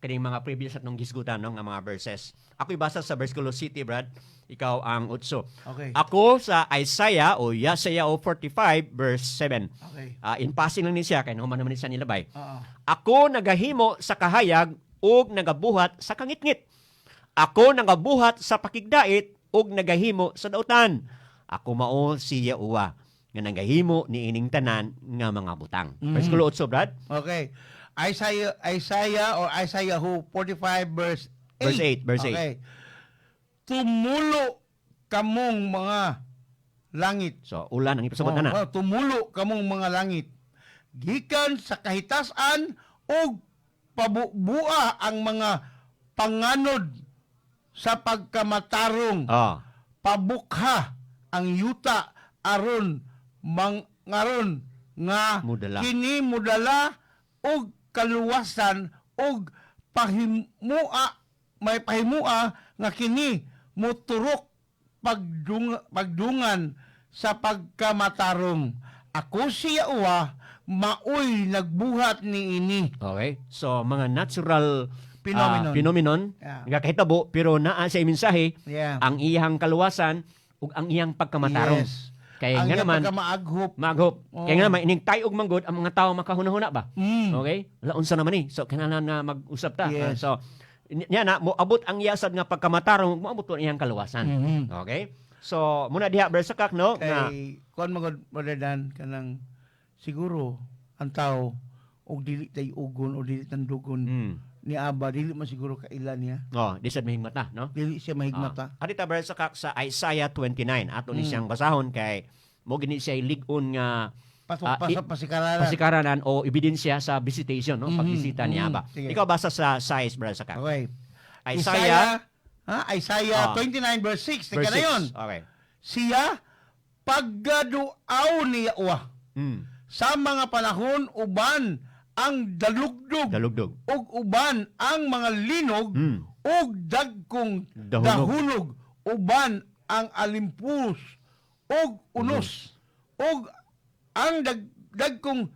[SPEAKER 16] kining mga previous at nung gisgutan, no, nga mga verses. Ako ibasa sa versikulo siyete, Brad. Ikaw ang 8.
[SPEAKER 14] Okay.
[SPEAKER 16] Ako sa Isaiah o Yasaya o 45 verse 7.
[SPEAKER 14] Okay.
[SPEAKER 16] In passing lang ni siya kay nahuman naman ni siya nilabay.
[SPEAKER 14] Oo.
[SPEAKER 16] Ako nagahimo sa kahayag ug nagabuhat sa kangitngit. Ako nagabuhat sa pakigdait ug nagahimo sa dautan. Ako mao si Yahuwah nga nagahimo niining tanan nga mga butang. Versikulo 8, Brad.
[SPEAKER 14] Okay. Isaiah or Isaiah who 45 verse 8.
[SPEAKER 16] Verse 8, verse 8.
[SPEAKER 14] Okay. Tumulo kamong mga langit.
[SPEAKER 16] So, ulan ang ipasabot
[SPEAKER 14] Oh,
[SPEAKER 16] na.
[SPEAKER 14] oh, tumulo kamong mga langit. Gikan sa kahitasan ug pabubua ang mga panganod sa pagkamatarong. Pabukha ang yuta aron mangaron nga
[SPEAKER 16] Mudala.
[SPEAKER 14] kini mudala og kaluwasan ug pahimua may pahimua nga kini muturok pagdungan sa pagkamatarong. Ako si Yahuwah, maoy nagbuhat niini.
[SPEAKER 16] Okay. So, mga natural
[SPEAKER 14] phenomenon.
[SPEAKER 16] Phenomenon nagakahitabo pero naa sa mensahe ang iyang kaluwasan ug ang iyang pagkamatarong. Kaya
[SPEAKER 14] Ang
[SPEAKER 16] nga
[SPEAKER 14] iyang
[SPEAKER 16] naman
[SPEAKER 14] pagkamaaghop.
[SPEAKER 16] Maaghop.
[SPEAKER 14] Oo.
[SPEAKER 16] Kaya nga naman ining tay og manggod ang mga tao makahuna-huna ba? Okay? Wala unsa naman eh. So kinahanglan na mag-usap ta. So niya na moabot ang iyasad nga pagkamatarong, moabot ang iyang kaluwasan. Okay? So muna diha, Brother Sakak, no, nga
[SPEAKER 14] Kay kuan magod, Brother Dan, kanang siguro ang tao og dili tay ugon o dili tandugon ni Aba, dili man siguro kaila niya.
[SPEAKER 16] Oh, di sad mahigmata, no?
[SPEAKER 14] Dili siya mahigmata.
[SPEAKER 16] Adita, Brother Sakak, sa Isaiah 29 ato ni siyang basahon kay mo gini siya lig-on nga
[SPEAKER 14] Pasikaranan.
[SPEAKER 16] Pasikaranan o ebidensya sa visitation, no? Pagbisita ni Aba.
[SPEAKER 14] Sige.
[SPEAKER 16] Ikaw basa sa size, Brother Sakak.
[SPEAKER 14] Okay.
[SPEAKER 16] Isaiah,
[SPEAKER 14] ha? Isaiah 29 verse 6. Teka
[SPEAKER 16] Verse
[SPEAKER 14] na
[SPEAKER 16] 6.
[SPEAKER 14] yun.
[SPEAKER 16] Okay.
[SPEAKER 14] Siya paggaduaw ni Yahuwah sa mga panahon uban ang dalugdog,
[SPEAKER 16] Dalugdog.
[SPEAKER 14] ug uban ang mga linog ug dagkong
[SPEAKER 16] Dahunog.
[SPEAKER 14] dahunog uban ang alimpus ug unos ug ang dagkong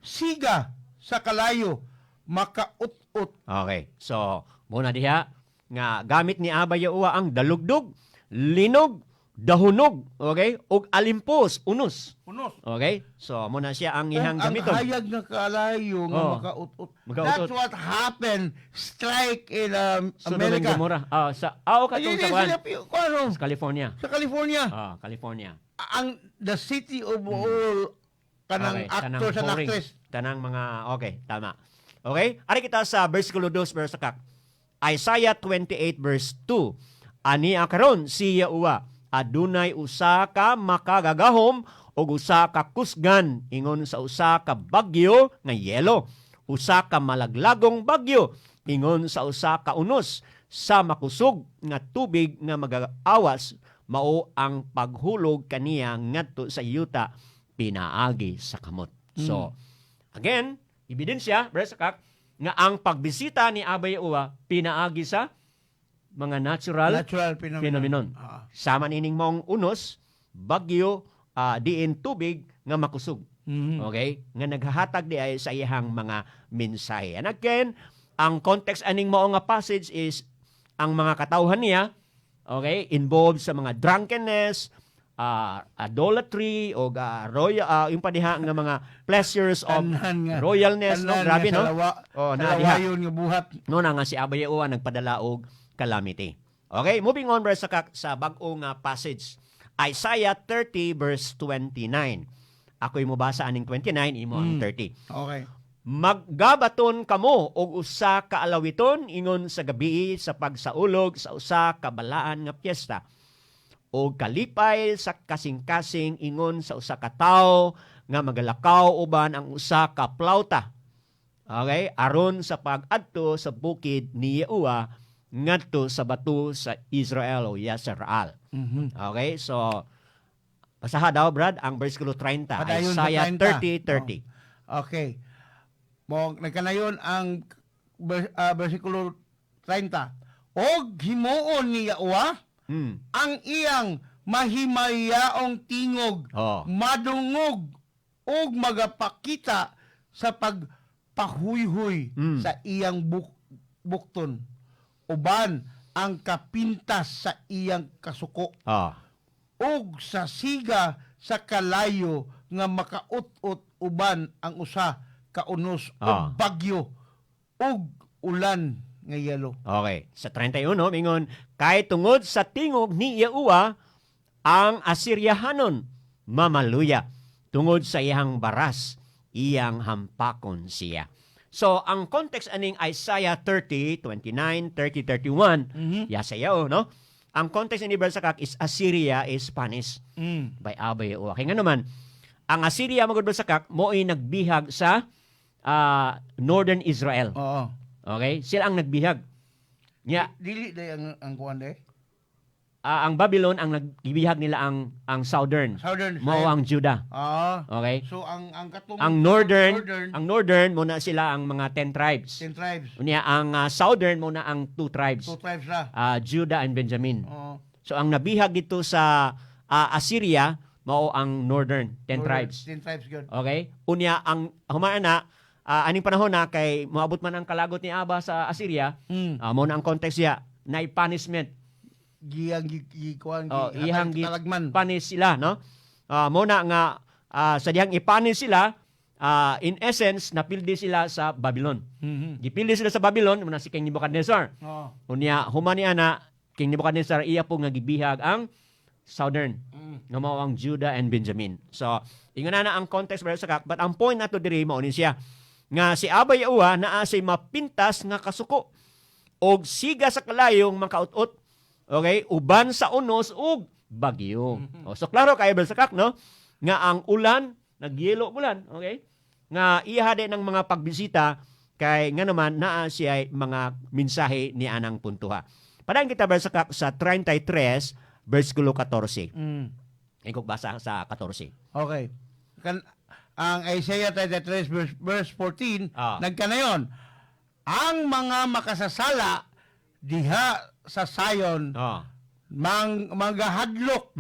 [SPEAKER 14] siga sa kalayo makaut-ut.
[SPEAKER 16] Okay. So, muna diha nga gamit ni Aba Yahuwah ang dalugdog, linog, Dahunog, okay? Ug alimpos, unos.
[SPEAKER 14] Unos.
[SPEAKER 16] Okay? So mo na siya ang ihang
[SPEAKER 14] Ang
[SPEAKER 16] gamiton.
[SPEAKER 14] hayag nga kalayo nga makaut-ut.
[SPEAKER 16] Makaut-ut.
[SPEAKER 14] That's what happened. Strike in
[SPEAKER 16] Sodom and
[SPEAKER 14] America.
[SPEAKER 16] Gomorrah. Ah, sa katong
[SPEAKER 14] Ayun,
[SPEAKER 16] sa kuan.
[SPEAKER 14] sila, kuan,
[SPEAKER 16] Sa California.
[SPEAKER 14] Sa California.
[SPEAKER 16] Ah, California.
[SPEAKER 14] Ang the city of all kanang
[SPEAKER 16] Okay, tanang
[SPEAKER 14] actors and
[SPEAKER 16] boring.
[SPEAKER 14] actress.
[SPEAKER 16] Tanang mga, okay, tama. Okay? Ari kita sa versikulo 2, verse kak. Isaiah 28 verse 2. Ani karon si Yahuwah adunay usa ka makagagahom ug usa ka kusgan ingon sa usa ka bagyo nga yelo, usa ka malaglagong bagyo ingon sa usa ka unos sa makusog nga tubig nga magaawas, mao ang paghulog kaniya ngadto sa yuta pinaagi sa kamot. So, again, ebidensya, Brother Sakak, nga ang pagbisita ni Abay Uwa pinaagi sa mga natural,
[SPEAKER 14] Natural phenomenon.
[SPEAKER 16] phenomenon. Sama nining maong unos, bagyo, diin tubig nga makusog. Okay? Nga naghahatag di ay sa iyang mga mensahe. And again, ang context aning mao nga passage is ang mga katawhan niya, okay, involved sa mga drunkenness, idolatry o royal yung padiha nga mga pleasures of
[SPEAKER 14] Tanan nga.
[SPEAKER 16] royalness, no,
[SPEAKER 14] Tanan
[SPEAKER 16] grabe
[SPEAKER 14] nga
[SPEAKER 16] no.
[SPEAKER 14] sa
[SPEAKER 16] Oh, na diha.
[SPEAKER 14] lawayon nga buhat.
[SPEAKER 16] No na nga si Abay Uwa nagpadala og calamity. Okay, moving on, verse sa bag-o nga passage. Isaiah 30 verse 29. Ako'y mobasa aning 29, imo ang 30.
[SPEAKER 14] Okay.
[SPEAKER 16] Maggabaton kamo og usa ka alawiton ingon sa gabii sa pagsaulog sa usa ka balaan nga piyesta, og kalipay sa kasing-kasing ingon sa usa ka tawo nga magalakaw uban ang usa ka plauta. Okay? Aron sa pag-adto sa bukid ni Yahuwah ngadto sa bato sa Israel o Yisrael. Okay? So basaha daw, Brad, ang versikulo 30.
[SPEAKER 14] Padayon sa
[SPEAKER 16] Isaiah
[SPEAKER 14] 30.
[SPEAKER 16] 30:30.
[SPEAKER 14] Oh. Okay. Mo nagkanayon ang versikulo 30. Og himuon ni Yahuwah ang iyang mahimayaong tingog madungog og magapakita sa pagpahuyhoy sa iyang bukton uban ang kapintas sa iyang kasuko ug sa siga sa kalayo nga makaut-ut uban ang usa ka unos og bagyo ug ulan nga yelo.
[SPEAKER 16] Okay. Sa 31, mingon, kay tungod sa tingog ni Yahuwah, ang Asiryahanon mamaluya. Tungod sa iyang baras, iyang hampakon siya. So, ang context aning Isaiah 30, 29, 30, 31, yasayaw, no? Ang context ni Bersakak is Assyria is punished by Abay Yahuwah. Kaya nga naman, ang Assyria magud Bersakak, mo'y nagbihag sa Northern Israel. Okay? Sila ang nagbihag. Nya,
[SPEAKER 14] Dili day ang kuan day.
[SPEAKER 16] Ang Babylon ang nagbihag nila ang southern.
[SPEAKER 14] Southern
[SPEAKER 16] Mao
[SPEAKER 14] Israel.
[SPEAKER 16] ang Judah. Okay?
[SPEAKER 14] So ang katong
[SPEAKER 16] Ang northern, ang northern mo na sila ang mga 10 tribes.
[SPEAKER 14] 10 tribes.
[SPEAKER 16] Unya ang southern mo na ang 2 tribes.
[SPEAKER 14] Two tribes ra.
[SPEAKER 16] Judah and Benjamin.
[SPEAKER 14] Oo.
[SPEAKER 16] So ang nabihag dito sa Assyria mao ang northern 10
[SPEAKER 14] Northern,
[SPEAKER 16] tribes.
[SPEAKER 14] 10 tribes gyud.
[SPEAKER 16] Okay? Unya ang humaan na aning panahon na kay moabot man ang kalagot ni Aba sa Assyria, mao na ang context siya na punishment.
[SPEAKER 14] Giyang gi kuan
[SPEAKER 16] Oh, iyang gi
[SPEAKER 14] talagman.
[SPEAKER 16] punish sila, no? Mo na nga sa dihang ipunish sila, in essence napildi sila sa Babylon. Gipildi sila sa Babylon mo na si King Nebuchadnezzar. Unya human ni ana King Nebuchadnezzar iya po nga gibihag ang southern nga mao ang Judah and Benjamin. So, ingon na ang context pero sa kak, but ang point nato diri mao ni siya nga si Abay Uwa naa say mapintas nga kasuko og siga sa kalayong makaut-ut. Okay, uban sa unos ug bagyo. Oh, so klaro kay sa kak, no, nga ang ulan nagyelo ulan, okay? Nga iha din ng mga pagbisita kay nga naman naa siya mga mensahe ni anang puntuha. Padayon kita verse kak sa 33 versikulo 14. Ikog basa sa 14.
[SPEAKER 14] Okay. Ang Isaiah 33 verse 14, nagkanayon, ang mga makasasala diha sa Zion magahadlok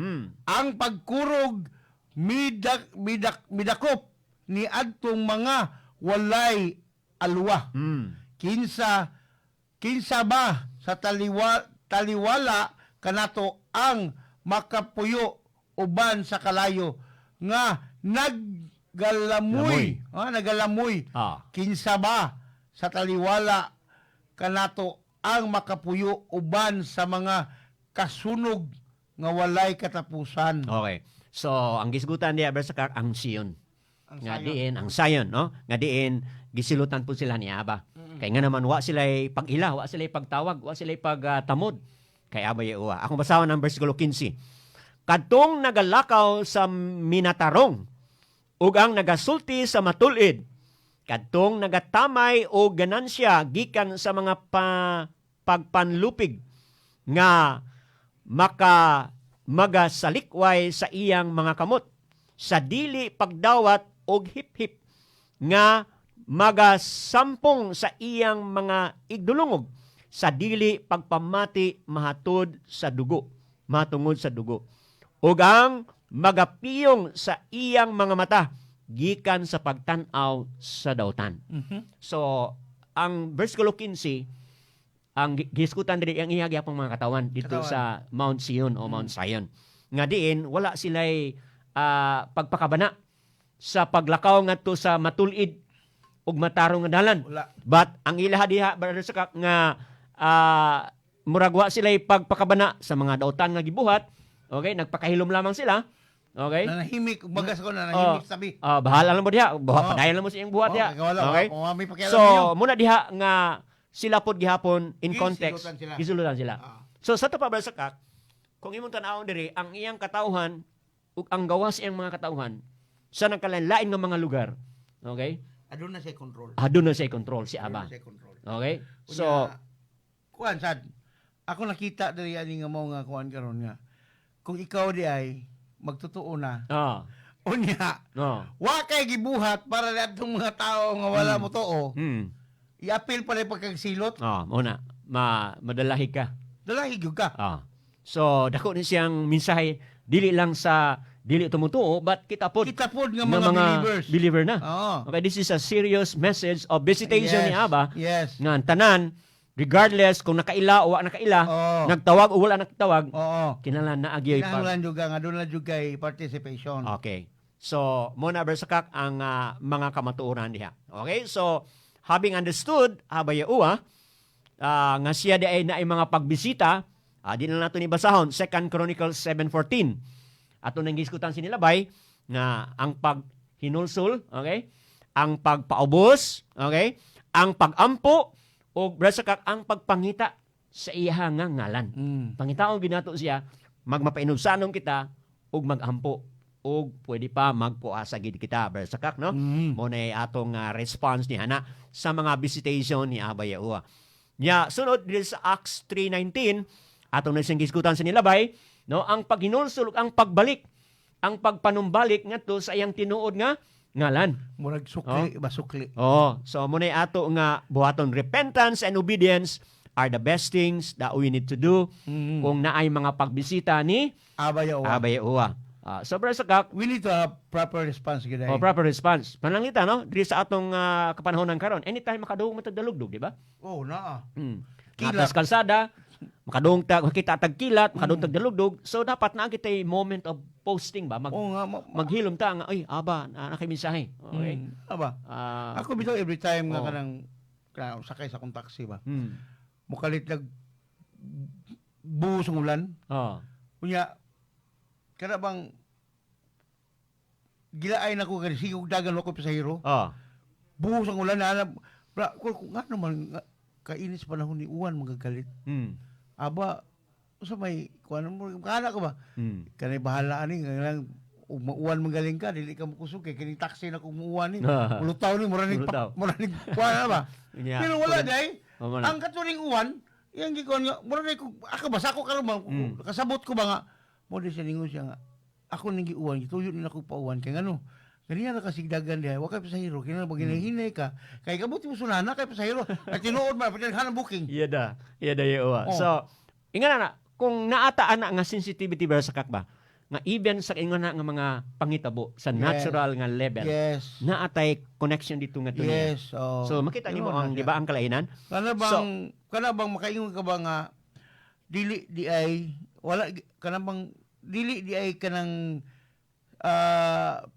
[SPEAKER 14] ang pagkurog midak midak midakop ni adtong mga walay alwa. Kinsa kinsa ba sa taliwala kanato ang makapuyo uban sa kalayo nga nagalamoy, ah, nagalamoy? Kinsa ba sa taliwala kanato ang makapuyo uban sa mga kasunog nga walay katapusan?
[SPEAKER 16] Okay. So, ang gisgutan diya, Brother Sakak, ang Sion.
[SPEAKER 14] Ang
[SPEAKER 16] Nga
[SPEAKER 14] Zion.
[SPEAKER 16] diin, ang Zion, no? Nga diin, gisilutan po sila ni Aba. Kay nga naman, wa sila pag-ila, wa sila pagtawag, wa sila pagtamod kay Aba Yahuwah. Akong basahon ang versikulo 15. Kadtong nagalakaw sa minatarong ug ang nagasulti sa matulid, kadtong nagatamay og ganansya gikan sa mga pagpanlupig nga maka magasalikway sa iyang mga kamot sa dili pagdawat og hip-hip nga magasampong sa iyang mga igdulungog sa dili pagpamati mahatod sa dugo, matungod sa dugo, ug ang magapiyong sa iyang mga mata gikan sa pagtan-aw sa dautan. So, ang versikulo 15, ang gisgutan diri ang iya gyapong mga katawan dito
[SPEAKER 14] Katawan.
[SPEAKER 16] sa Mount Sion o Mount Zion. Nga diin wala sila'y pagpakabana sa paglakaw ngadto sa matulid ug matarong nga dalan.
[SPEAKER 14] Wala.
[SPEAKER 16] But ang ilaha diha, Brother Sakak, nga murag wa sila'y pagpakabana sa mga dautan nga gibuhat. Okay, nagpakahilom lamang sila. Okay?
[SPEAKER 14] Nanahimik, bagas ko nanahimik
[SPEAKER 16] Oh,
[SPEAKER 14] sabi.
[SPEAKER 16] Bahala lang mo diha. Buhat padayon lang mo sa iyang buhat
[SPEAKER 14] Oh,
[SPEAKER 16] diha.
[SPEAKER 14] kay wala,
[SPEAKER 16] Okay?
[SPEAKER 14] wala may pakialam
[SPEAKER 16] So,
[SPEAKER 14] ninyo.
[SPEAKER 16] muna diha nga sila pod gihapon in context.
[SPEAKER 14] Gisilutan sila.
[SPEAKER 16] Gisulutan sila. So sa to pa, Brother Sakak, kung imong tan-awon diri ang iyang katawhan ug ang gawas iyang mga katawhan sa nagkalain-lain nga mga lugar. Okay?
[SPEAKER 14] Aduna siya control.
[SPEAKER 16] Aduna siya control si Aba.
[SPEAKER 14] Aduna siya control.
[SPEAKER 16] Okay? So,
[SPEAKER 14] Unya, kuan sad. Ako nakita diri ani nga mao nga kuan karon nga. Kung ikaw di ay magtotoo na. Unya, wa kay gibuhat para atong mga tao nga wala mo tuo. I-appeal pa rin pagkagsilot.
[SPEAKER 16] Oh, muna madalahig ka.
[SPEAKER 14] Dalahig gyud ka.
[SPEAKER 16] So dako ni siyang mensahe dili lang sa dili tumutuo but kita pod
[SPEAKER 14] Kita pod nga mga believers.
[SPEAKER 16] Believer na.
[SPEAKER 14] Oo.
[SPEAKER 16] Okay, this is a serious message of visitation ni Aba. Nga ang tanan, regardless kung nakaila o wa nakaila, nagtawag o wala nagtawag, kinahanglan naa gyoy pag
[SPEAKER 14] Kinahanglan jud ka nga doon na jud kay participation.
[SPEAKER 16] Okay. So, muna, Bersakak, ang mga kamatuoran diha. Okay? So, having understood, Aba Yahuwah, nga siya di ay naay mga pagbisita, di na nato ni basahon, 2 Chronicles 7:14. Ato nang giskutan sinilabay nga ang paghinulsol, okay? Ang pagpaubos, okay? Ang pagampo o, Bersakak, ang pagpangita sa iya nga ngalan. Pangitaon ginato siya, magmapainubsanon kita ug magampo ug pwede pa magpuasa gid kita, Bersakak, no? Mo na atong response ni ana sa mga visitation ni Aba Yahuwah. Nya sunod diri sa Acts 3:19, atong na siyang gisgutan sa nilabay, no, ang paghinulsol ug ang pagbalik, ang pagpanumbalik ngadto sa iyang tinuod nga ngalan.
[SPEAKER 14] Murag sukli, ba sukli.
[SPEAKER 16] Oh, so mo na ato nga buhaton, repentance and obedience are the best things that we need to do kung naay mga pagbisita ni
[SPEAKER 14] Aba Yahuwah.
[SPEAKER 16] Aba Yahuwah. So Brother Sakak,
[SPEAKER 14] we need to have proper response gid.
[SPEAKER 16] Oh, proper response. Panangita, no, diri sa atong kapanahonan karon, anytime makadungog matag dalugdog, di ba?
[SPEAKER 14] Oh, naa.
[SPEAKER 16] Kilat.
[SPEAKER 14] Kilat.
[SPEAKER 16] Kalsada, makadungog ta, makita tag kilat, makadungog tag dalugdog. So dapat naa kitay moment of posting ba?
[SPEAKER 14] Oo nga,
[SPEAKER 16] Maghilom ta nga, "Ay, Aba, na kay mensahe." Okay.
[SPEAKER 14] Aba. Ako bitaw every time nga kanang kanang sakay sa akong taxi ba. Mukalit nag buhos ang ulan. Unya kana bang gilaay na ko kay sigog dagan wa ko pasahero. Buhos ang ulan na bra ko nga naman nga, kainis panahon ni uwan magagalit. Aba sa may kuan mo kana ko ba? Kanay bahala ani nga lang ug mauwan magaling ka dili ka mokusog kay kining taxi na kung muuwan ni. Mulutaw ni mura ning
[SPEAKER 16] Mulutaw.
[SPEAKER 14] Mura ning kuan na ba?
[SPEAKER 16] Unya,
[SPEAKER 14] Pero wala day.
[SPEAKER 16] Oh, wala.
[SPEAKER 14] Ang katuring uwan, iyang gikuan nga mura ni ko ako basa ko karon ba kasabot ko ba nga mo di siya ningon siya nga ako ning giuwan, gituyo ni nako pauwan kay ngano ganiya ra kasigdagan diha, wa kay pasahero, kinahanglan pag hinahinay ka kay kabuti mo sunana kay pasahero ay tinuod man pag booking.
[SPEAKER 16] Iya da. Iya da iya.
[SPEAKER 14] Oh.
[SPEAKER 16] So, inga na, kung naata ana nga sensitivity ba sa kakba, nga even sa ingon na nga mga pangitabo sa natural nga level. Naatay connection dito nga niya.
[SPEAKER 14] Yes, oh.
[SPEAKER 16] So makita nimo
[SPEAKER 14] Yun na
[SPEAKER 16] ang
[SPEAKER 14] siya.
[SPEAKER 16] di ba ang kalainan?
[SPEAKER 14] Kana bang
[SPEAKER 16] So,
[SPEAKER 14] kana bang makaingon ka ba nga dili di ay wala kana bang Dili di ay kanang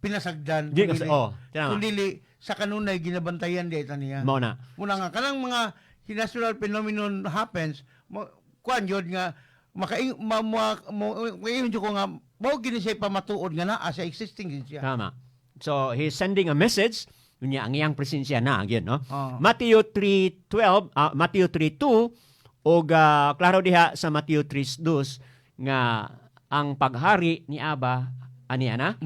[SPEAKER 14] pinasagdan.
[SPEAKER 16] Di kasi- oh, tama.
[SPEAKER 14] Kung dili sa kanunay ginabantayan di ta niya.
[SPEAKER 16] Mao na.
[SPEAKER 14] Muna nga kanang mga natural phenomenon happens mo kuan yun nga makaing ma, ma, mo mo ko nga mao gini siya pamatuod nga naa sa existing gid siya.
[SPEAKER 16] Tama. So he's sending a message unya ang iyang presensya na gyud, no?
[SPEAKER 14] Oh.
[SPEAKER 16] Matthew 3:12, Matthew 3:2 ug klaro diha sa Matthew 3:2 nga ang paghari ni Aba aniya na.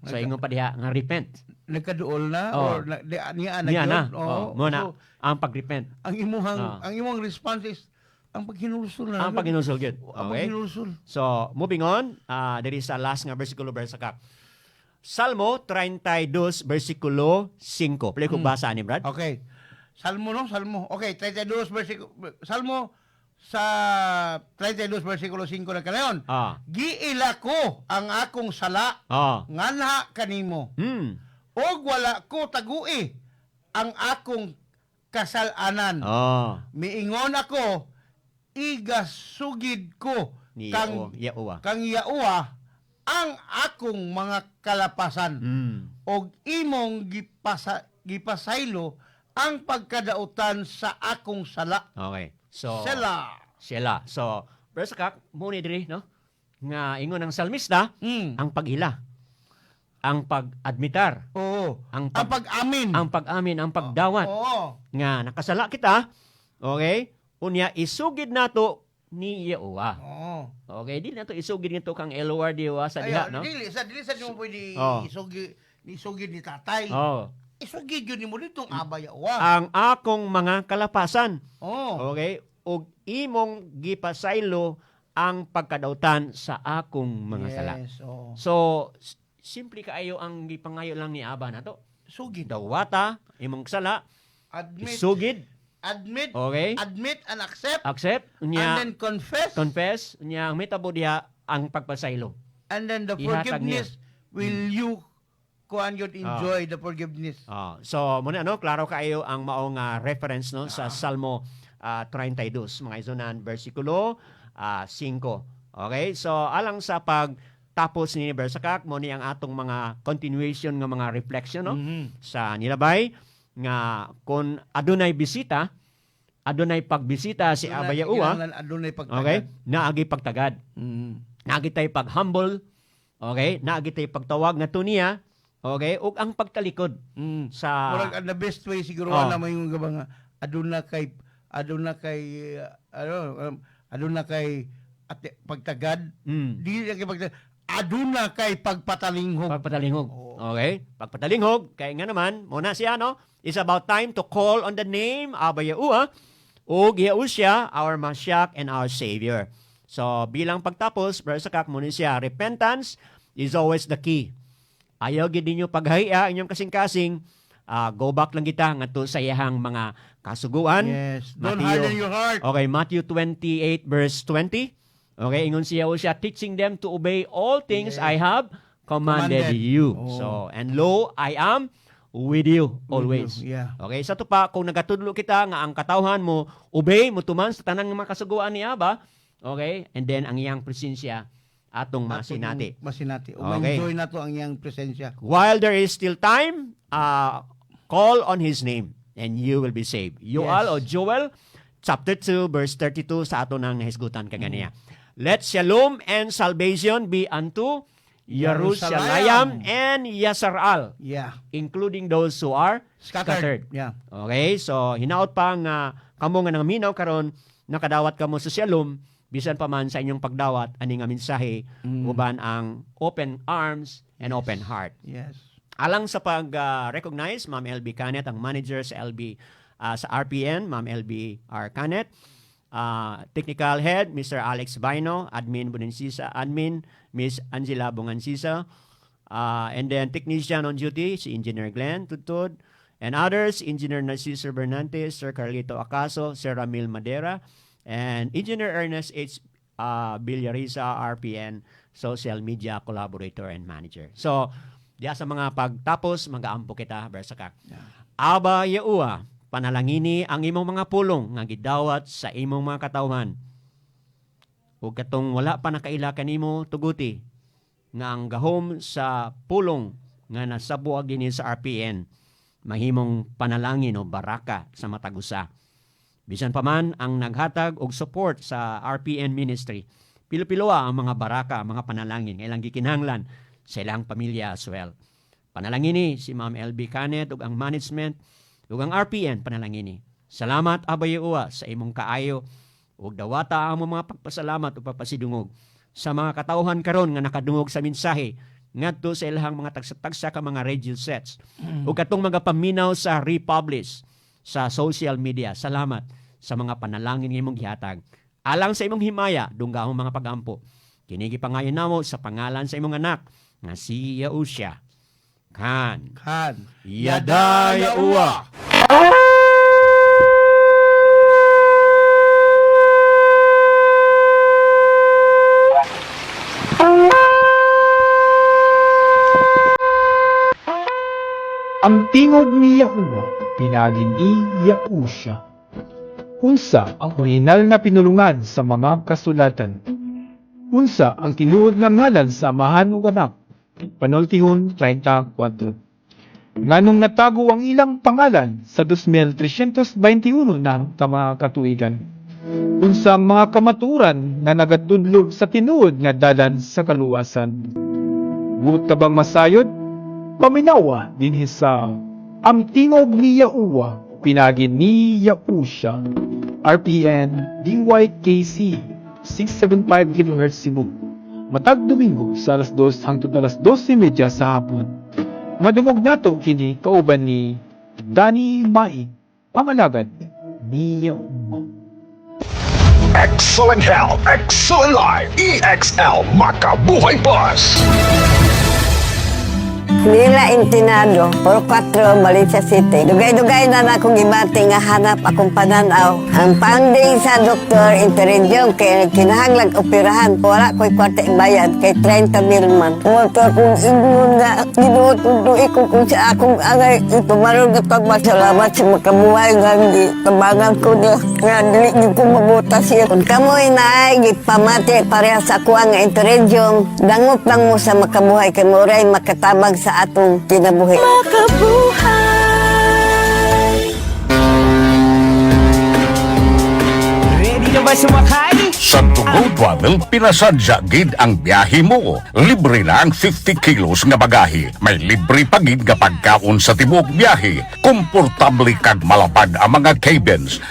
[SPEAKER 16] So ingon pa diha nga repent.
[SPEAKER 14] Nagkaduol na or na, di, niya na
[SPEAKER 16] Niya
[SPEAKER 14] gyud.
[SPEAKER 16] na.
[SPEAKER 14] Oo.
[SPEAKER 16] Oh, mo na
[SPEAKER 14] So,
[SPEAKER 16] ang pag-repent.
[SPEAKER 14] ang imuhang ang imong response is ang paghinulsol na.
[SPEAKER 16] Ang paghinulsol gyud.
[SPEAKER 14] Ang
[SPEAKER 16] Okay.
[SPEAKER 14] paghinulsol.
[SPEAKER 16] So, moving on, diri sa last nga bersikulo, Bersaka. Salmo 32 bersikulo 5. Pwede ko basa ni Brad?
[SPEAKER 14] Okay. Salmo, no? Salmo. Okay, 32 versikulo Salmo sa 32 versikulo 5 na kanayon. Giila ko ang akong sala nganha kanimo. Og wala ko tagui ang akong kasalanan. Miingon ako, igasugid ko
[SPEAKER 16] Ni
[SPEAKER 14] kang
[SPEAKER 16] Yahuwah.
[SPEAKER 14] Kang Yahuwah ang akong mga kalapasan og imong gipasaylo ang pagkadautan sa akong sala.
[SPEAKER 16] Okay. So
[SPEAKER 14] Sela.
[SPEAKER 16] Sela. So, verse kak mo ni diri, no? Nga ingon ang salmista, ang paghila, ang pag-admitar.
[SPEAKER 14] Oo.
[SPEAKER 16] Ang
[SPEAKER 14] pag-amin.
[SPEAKER 16] Ang pag-amin, ang pagdawat.
[SPEAKER 14] Oo.
[SPEAKER 16] Nga nakasala kita. Okay? Unya isugid nato ni Yahuwah.
[SPEAKER 14] Oo.
[SPEAKER 16] Okay, dili nato isugid nito kang LORD wa sa diha,
[SPEAKER 14] Ayaw,
[SPEAKER 16] no?
[SPEAKER 14] dili sa mo pwede isugid ni tatay.
[SPEAKER 16] Oh.
[SPEAKER 14] Isugid yun nimo ditong Aba Yahuwah.
[SPEAKER 16] Ang akong mga kalapasan.
[SPEAKER 14] Oo.
[SPEAKER 16] Okay? Ug imong gipasaylo ang pagkadautan sa akong mga sala.
[SPEAKER 14] Yes, oo.
[SPEAKER 16] So, simple kaayo ang gipangayo lang ni Aba nato.
[SPEAKER 14] Sugid.
[SPEAKER 16] Dawata imong sala.
[SPEAKER 14] Admit.
[SPEAKER 16] Isugid.
[SPEAKER 14] Admit.
[SPEAKER 16] Okay.
[SPEAKER 14] Admit and accept.
[SPEAKER 16] Accept. Unya,
[SPEAKER 14] And then confess.
[SPEAKER 16] Confess. Unya, ang mitabo diha ang pagpasaylo.
[SPEAKER 14] And then the
[SPEAKER 16] Ihatag niya.
[SPEAKER 14] forgiveness will you kuan yun enjoy the forgiveness.
[SPEAKER 16] So muna, no, klaro kaayo ang maong reference, no, sa Salmo 32, mga isunan, versikulo 5. Okay? So alang sa pagtapos ni Bersakak mo ni ang atong mga continuation nga mga reflection, no, sa nilabay nga kung adunay bisita, adunay pagbisita si
[SPEAKER 14] Adunay-
[SPEAKER 16] Aba Yahuwah,
[SPEAKER 14] kinahanglan adunay pagtagad.
[SPEAKER 16] Okay? Naagi pagtagad. Naagi tay pag-humble. Okay? Naagi tay pagtawag nga niya. Okay? Ug ang pagtalikod sa
[SPEAKER 14] Murag ang the best way siguro na may yung nga aduna kay ano aduna kay ate, pagtagad. Dili na kay pagtagad. Aduna kay pagpatalinghog.
[SPEAKER 16] Pagpatalinghog. Okay? Pagpatalinghog, kay nga naman, muna siya, no? It's about time to call on the name Abba Yahuwah ug Yahushua, our Mashiach and our Savior. So, bilang pagtapos, Brother Sakak, muna siya, repentance is always the key. Ayaw gid ninyo paghaya inyong kasing-kasing. Go back lang kita ngadto sa iyahang mga kasuguan.
[SPEAKER 14] Yes. Don't harden your heart.
[SPEAKER 16] Okay, Matthew 28 verse 20. Okay, ingon siya siya teaching them to obey all things I have commanded
[SPEAKER 14] Commanded.
[SPEAKER 16] you.
[SPEAKER 14] Oo.
[SPEAKER 16] So, and lo, I am with you always.
[SPEAKER 14] You, yeah.
[SPEAKER 16] Okay, sa to pa kung nagatudlo kita nga ang katawhan mo obey mo tuman sa tanan nga mga kasuguan ni Aba, okay? And then ang iyang presensya atong masinati.
[SPEAKER 14] Masinati. O enjoy na to ang iyang presensya.
[SPEAKER 16] While there is still time, call on His name and you will be saved. Joel o Joel chapter 2 verse 32 sa ato nang nahisgutan kaganiya. Let shalom and salvation be unto Jerusalem and Yasharal, including those who are
[SPEAKER 14] Scattered.
[SPEAKER 16] scattered. Okay, so hinaot pa nga kamo nga nangaminaw karon nakadawat kamo sa shalom bisan pa man sa inyong pagdawat ani nga mensahe uban ang open arms and open heart. Alang sa pag-recognize, Ma'am LB Canet, ang manager sa LB sa RPN, Ma'am LB R. Canet, technical head, Mr. Alex Baino, admin Bunansisa, admin Miss Angela Bungansisa, and then technician on duty, si Engineer Glenn Tutud, and others, Engineer Narciso Bernantes, Sir Carlito Acaso, Sir Ramil Madera, and Engineer Ernest H. Villariza, RPN, social media collaborator and manager. So, diya sa mga pagtapos, mag-aampo kita, Bersakak. Aba Yahuwah, panalangini ang imong mga pulong nga gidawat sa imong mga katawhan. Ug katong wala pa nakaila kanimo, tuguti nga ang gahom sa pulong nga nasabuag dinhi sa RPN mahimong panalangin o baraka sa matag usa. Bisan pa man ang naghatag og support sa RPN ministry, pilo-piloa ang mga baraka, mga panalangin nga ilang gikinahanglan sa ilang pamilya as well. Panalangini si Ma'am LB Canet ug ang management ug ang RPN, panalangini. Salamat, Abba Yahuwah, sa imong kaayo ug dawata ang mga pagpasalamat ug pagpasidungog sa mga katawhan karon nga nakadungog sa mensahe ngadto sa ilahang mga tagsa-tagsa ka mga radio sets ug katong mga paminaw sa republish sa social media. Salamat sa mga panalangin nga imong gihatag. Alang sa imong himaya, dungga ang mga pagampo. Kini gipangayo namo sa pangalan sa imong anak nga si Yahusha. Kan.
[SPEAKER 14] Kan.
[SPEAKER 16] Yada Yahuwah.
[SPEAKER 15] Ang tingog ni Yahuwah, pinaagi ni Yahusha. Unsa ang orihinal na pinulungan sa mga kasulatan? Unsa ang tinuod nga ngalan sa Amahan ug Anak? Panultihon 34. Nganong natago ang ilang pangalan sa 2321 na ka mga katuigan? Unsa ang mga kamatuoran nga nagatudlo sa tinuod nga dalan sa kaluwasan? Buot ka bang masayod? Paminawa dinhi sa Ang Tingog ni Yahuwah, pinaagi ni Yahusha. RPN DYKC 675 kHz Cebu. Matag Domingo sa alas 2 hangtod alas 2:30 sa hapon. Madungog nato kini kauban ni Danny Mai, pangalagad ni Yahuwah.
[SPEAKER 18] Excellent health, excellent life. EXL Makabuhay Plus.
[SPEAKER 19] Nila Intinado, Puro 4, Valencia City. Dugay-dugay na na akong gibati nga hanap akong pananaw. Ang funding sa doktor Interedium kay kinahanglag operahan. Wala ko'y kwarta ibayad kay 30 mil man. Mo to akong ingon nga Ginoo, tudloi ko kung sa akong angay itumaron nga pagmasalamat sa makabuhay nga di tabangan ko niya nga dili gyud ko mabuta siya. Kung kamoy naay gipamati pareha sa akuha nga Interedium, dangop lang mo sa makabuhay kay moray makatabang sa atong kinabuhi.
[SPEAKER 2] Makabuhay.
[SPEAKER 20] Ready na ba sumakay?
[SPEAKER 18] Sa Tugo Travel, pinasadya gid ang biyahe mo. Libre na ang 50 kilos nga bagahe. May libre pa gid nga pagkaon sa tibuok biyahe. Komportable kag malapad ang mga cabins.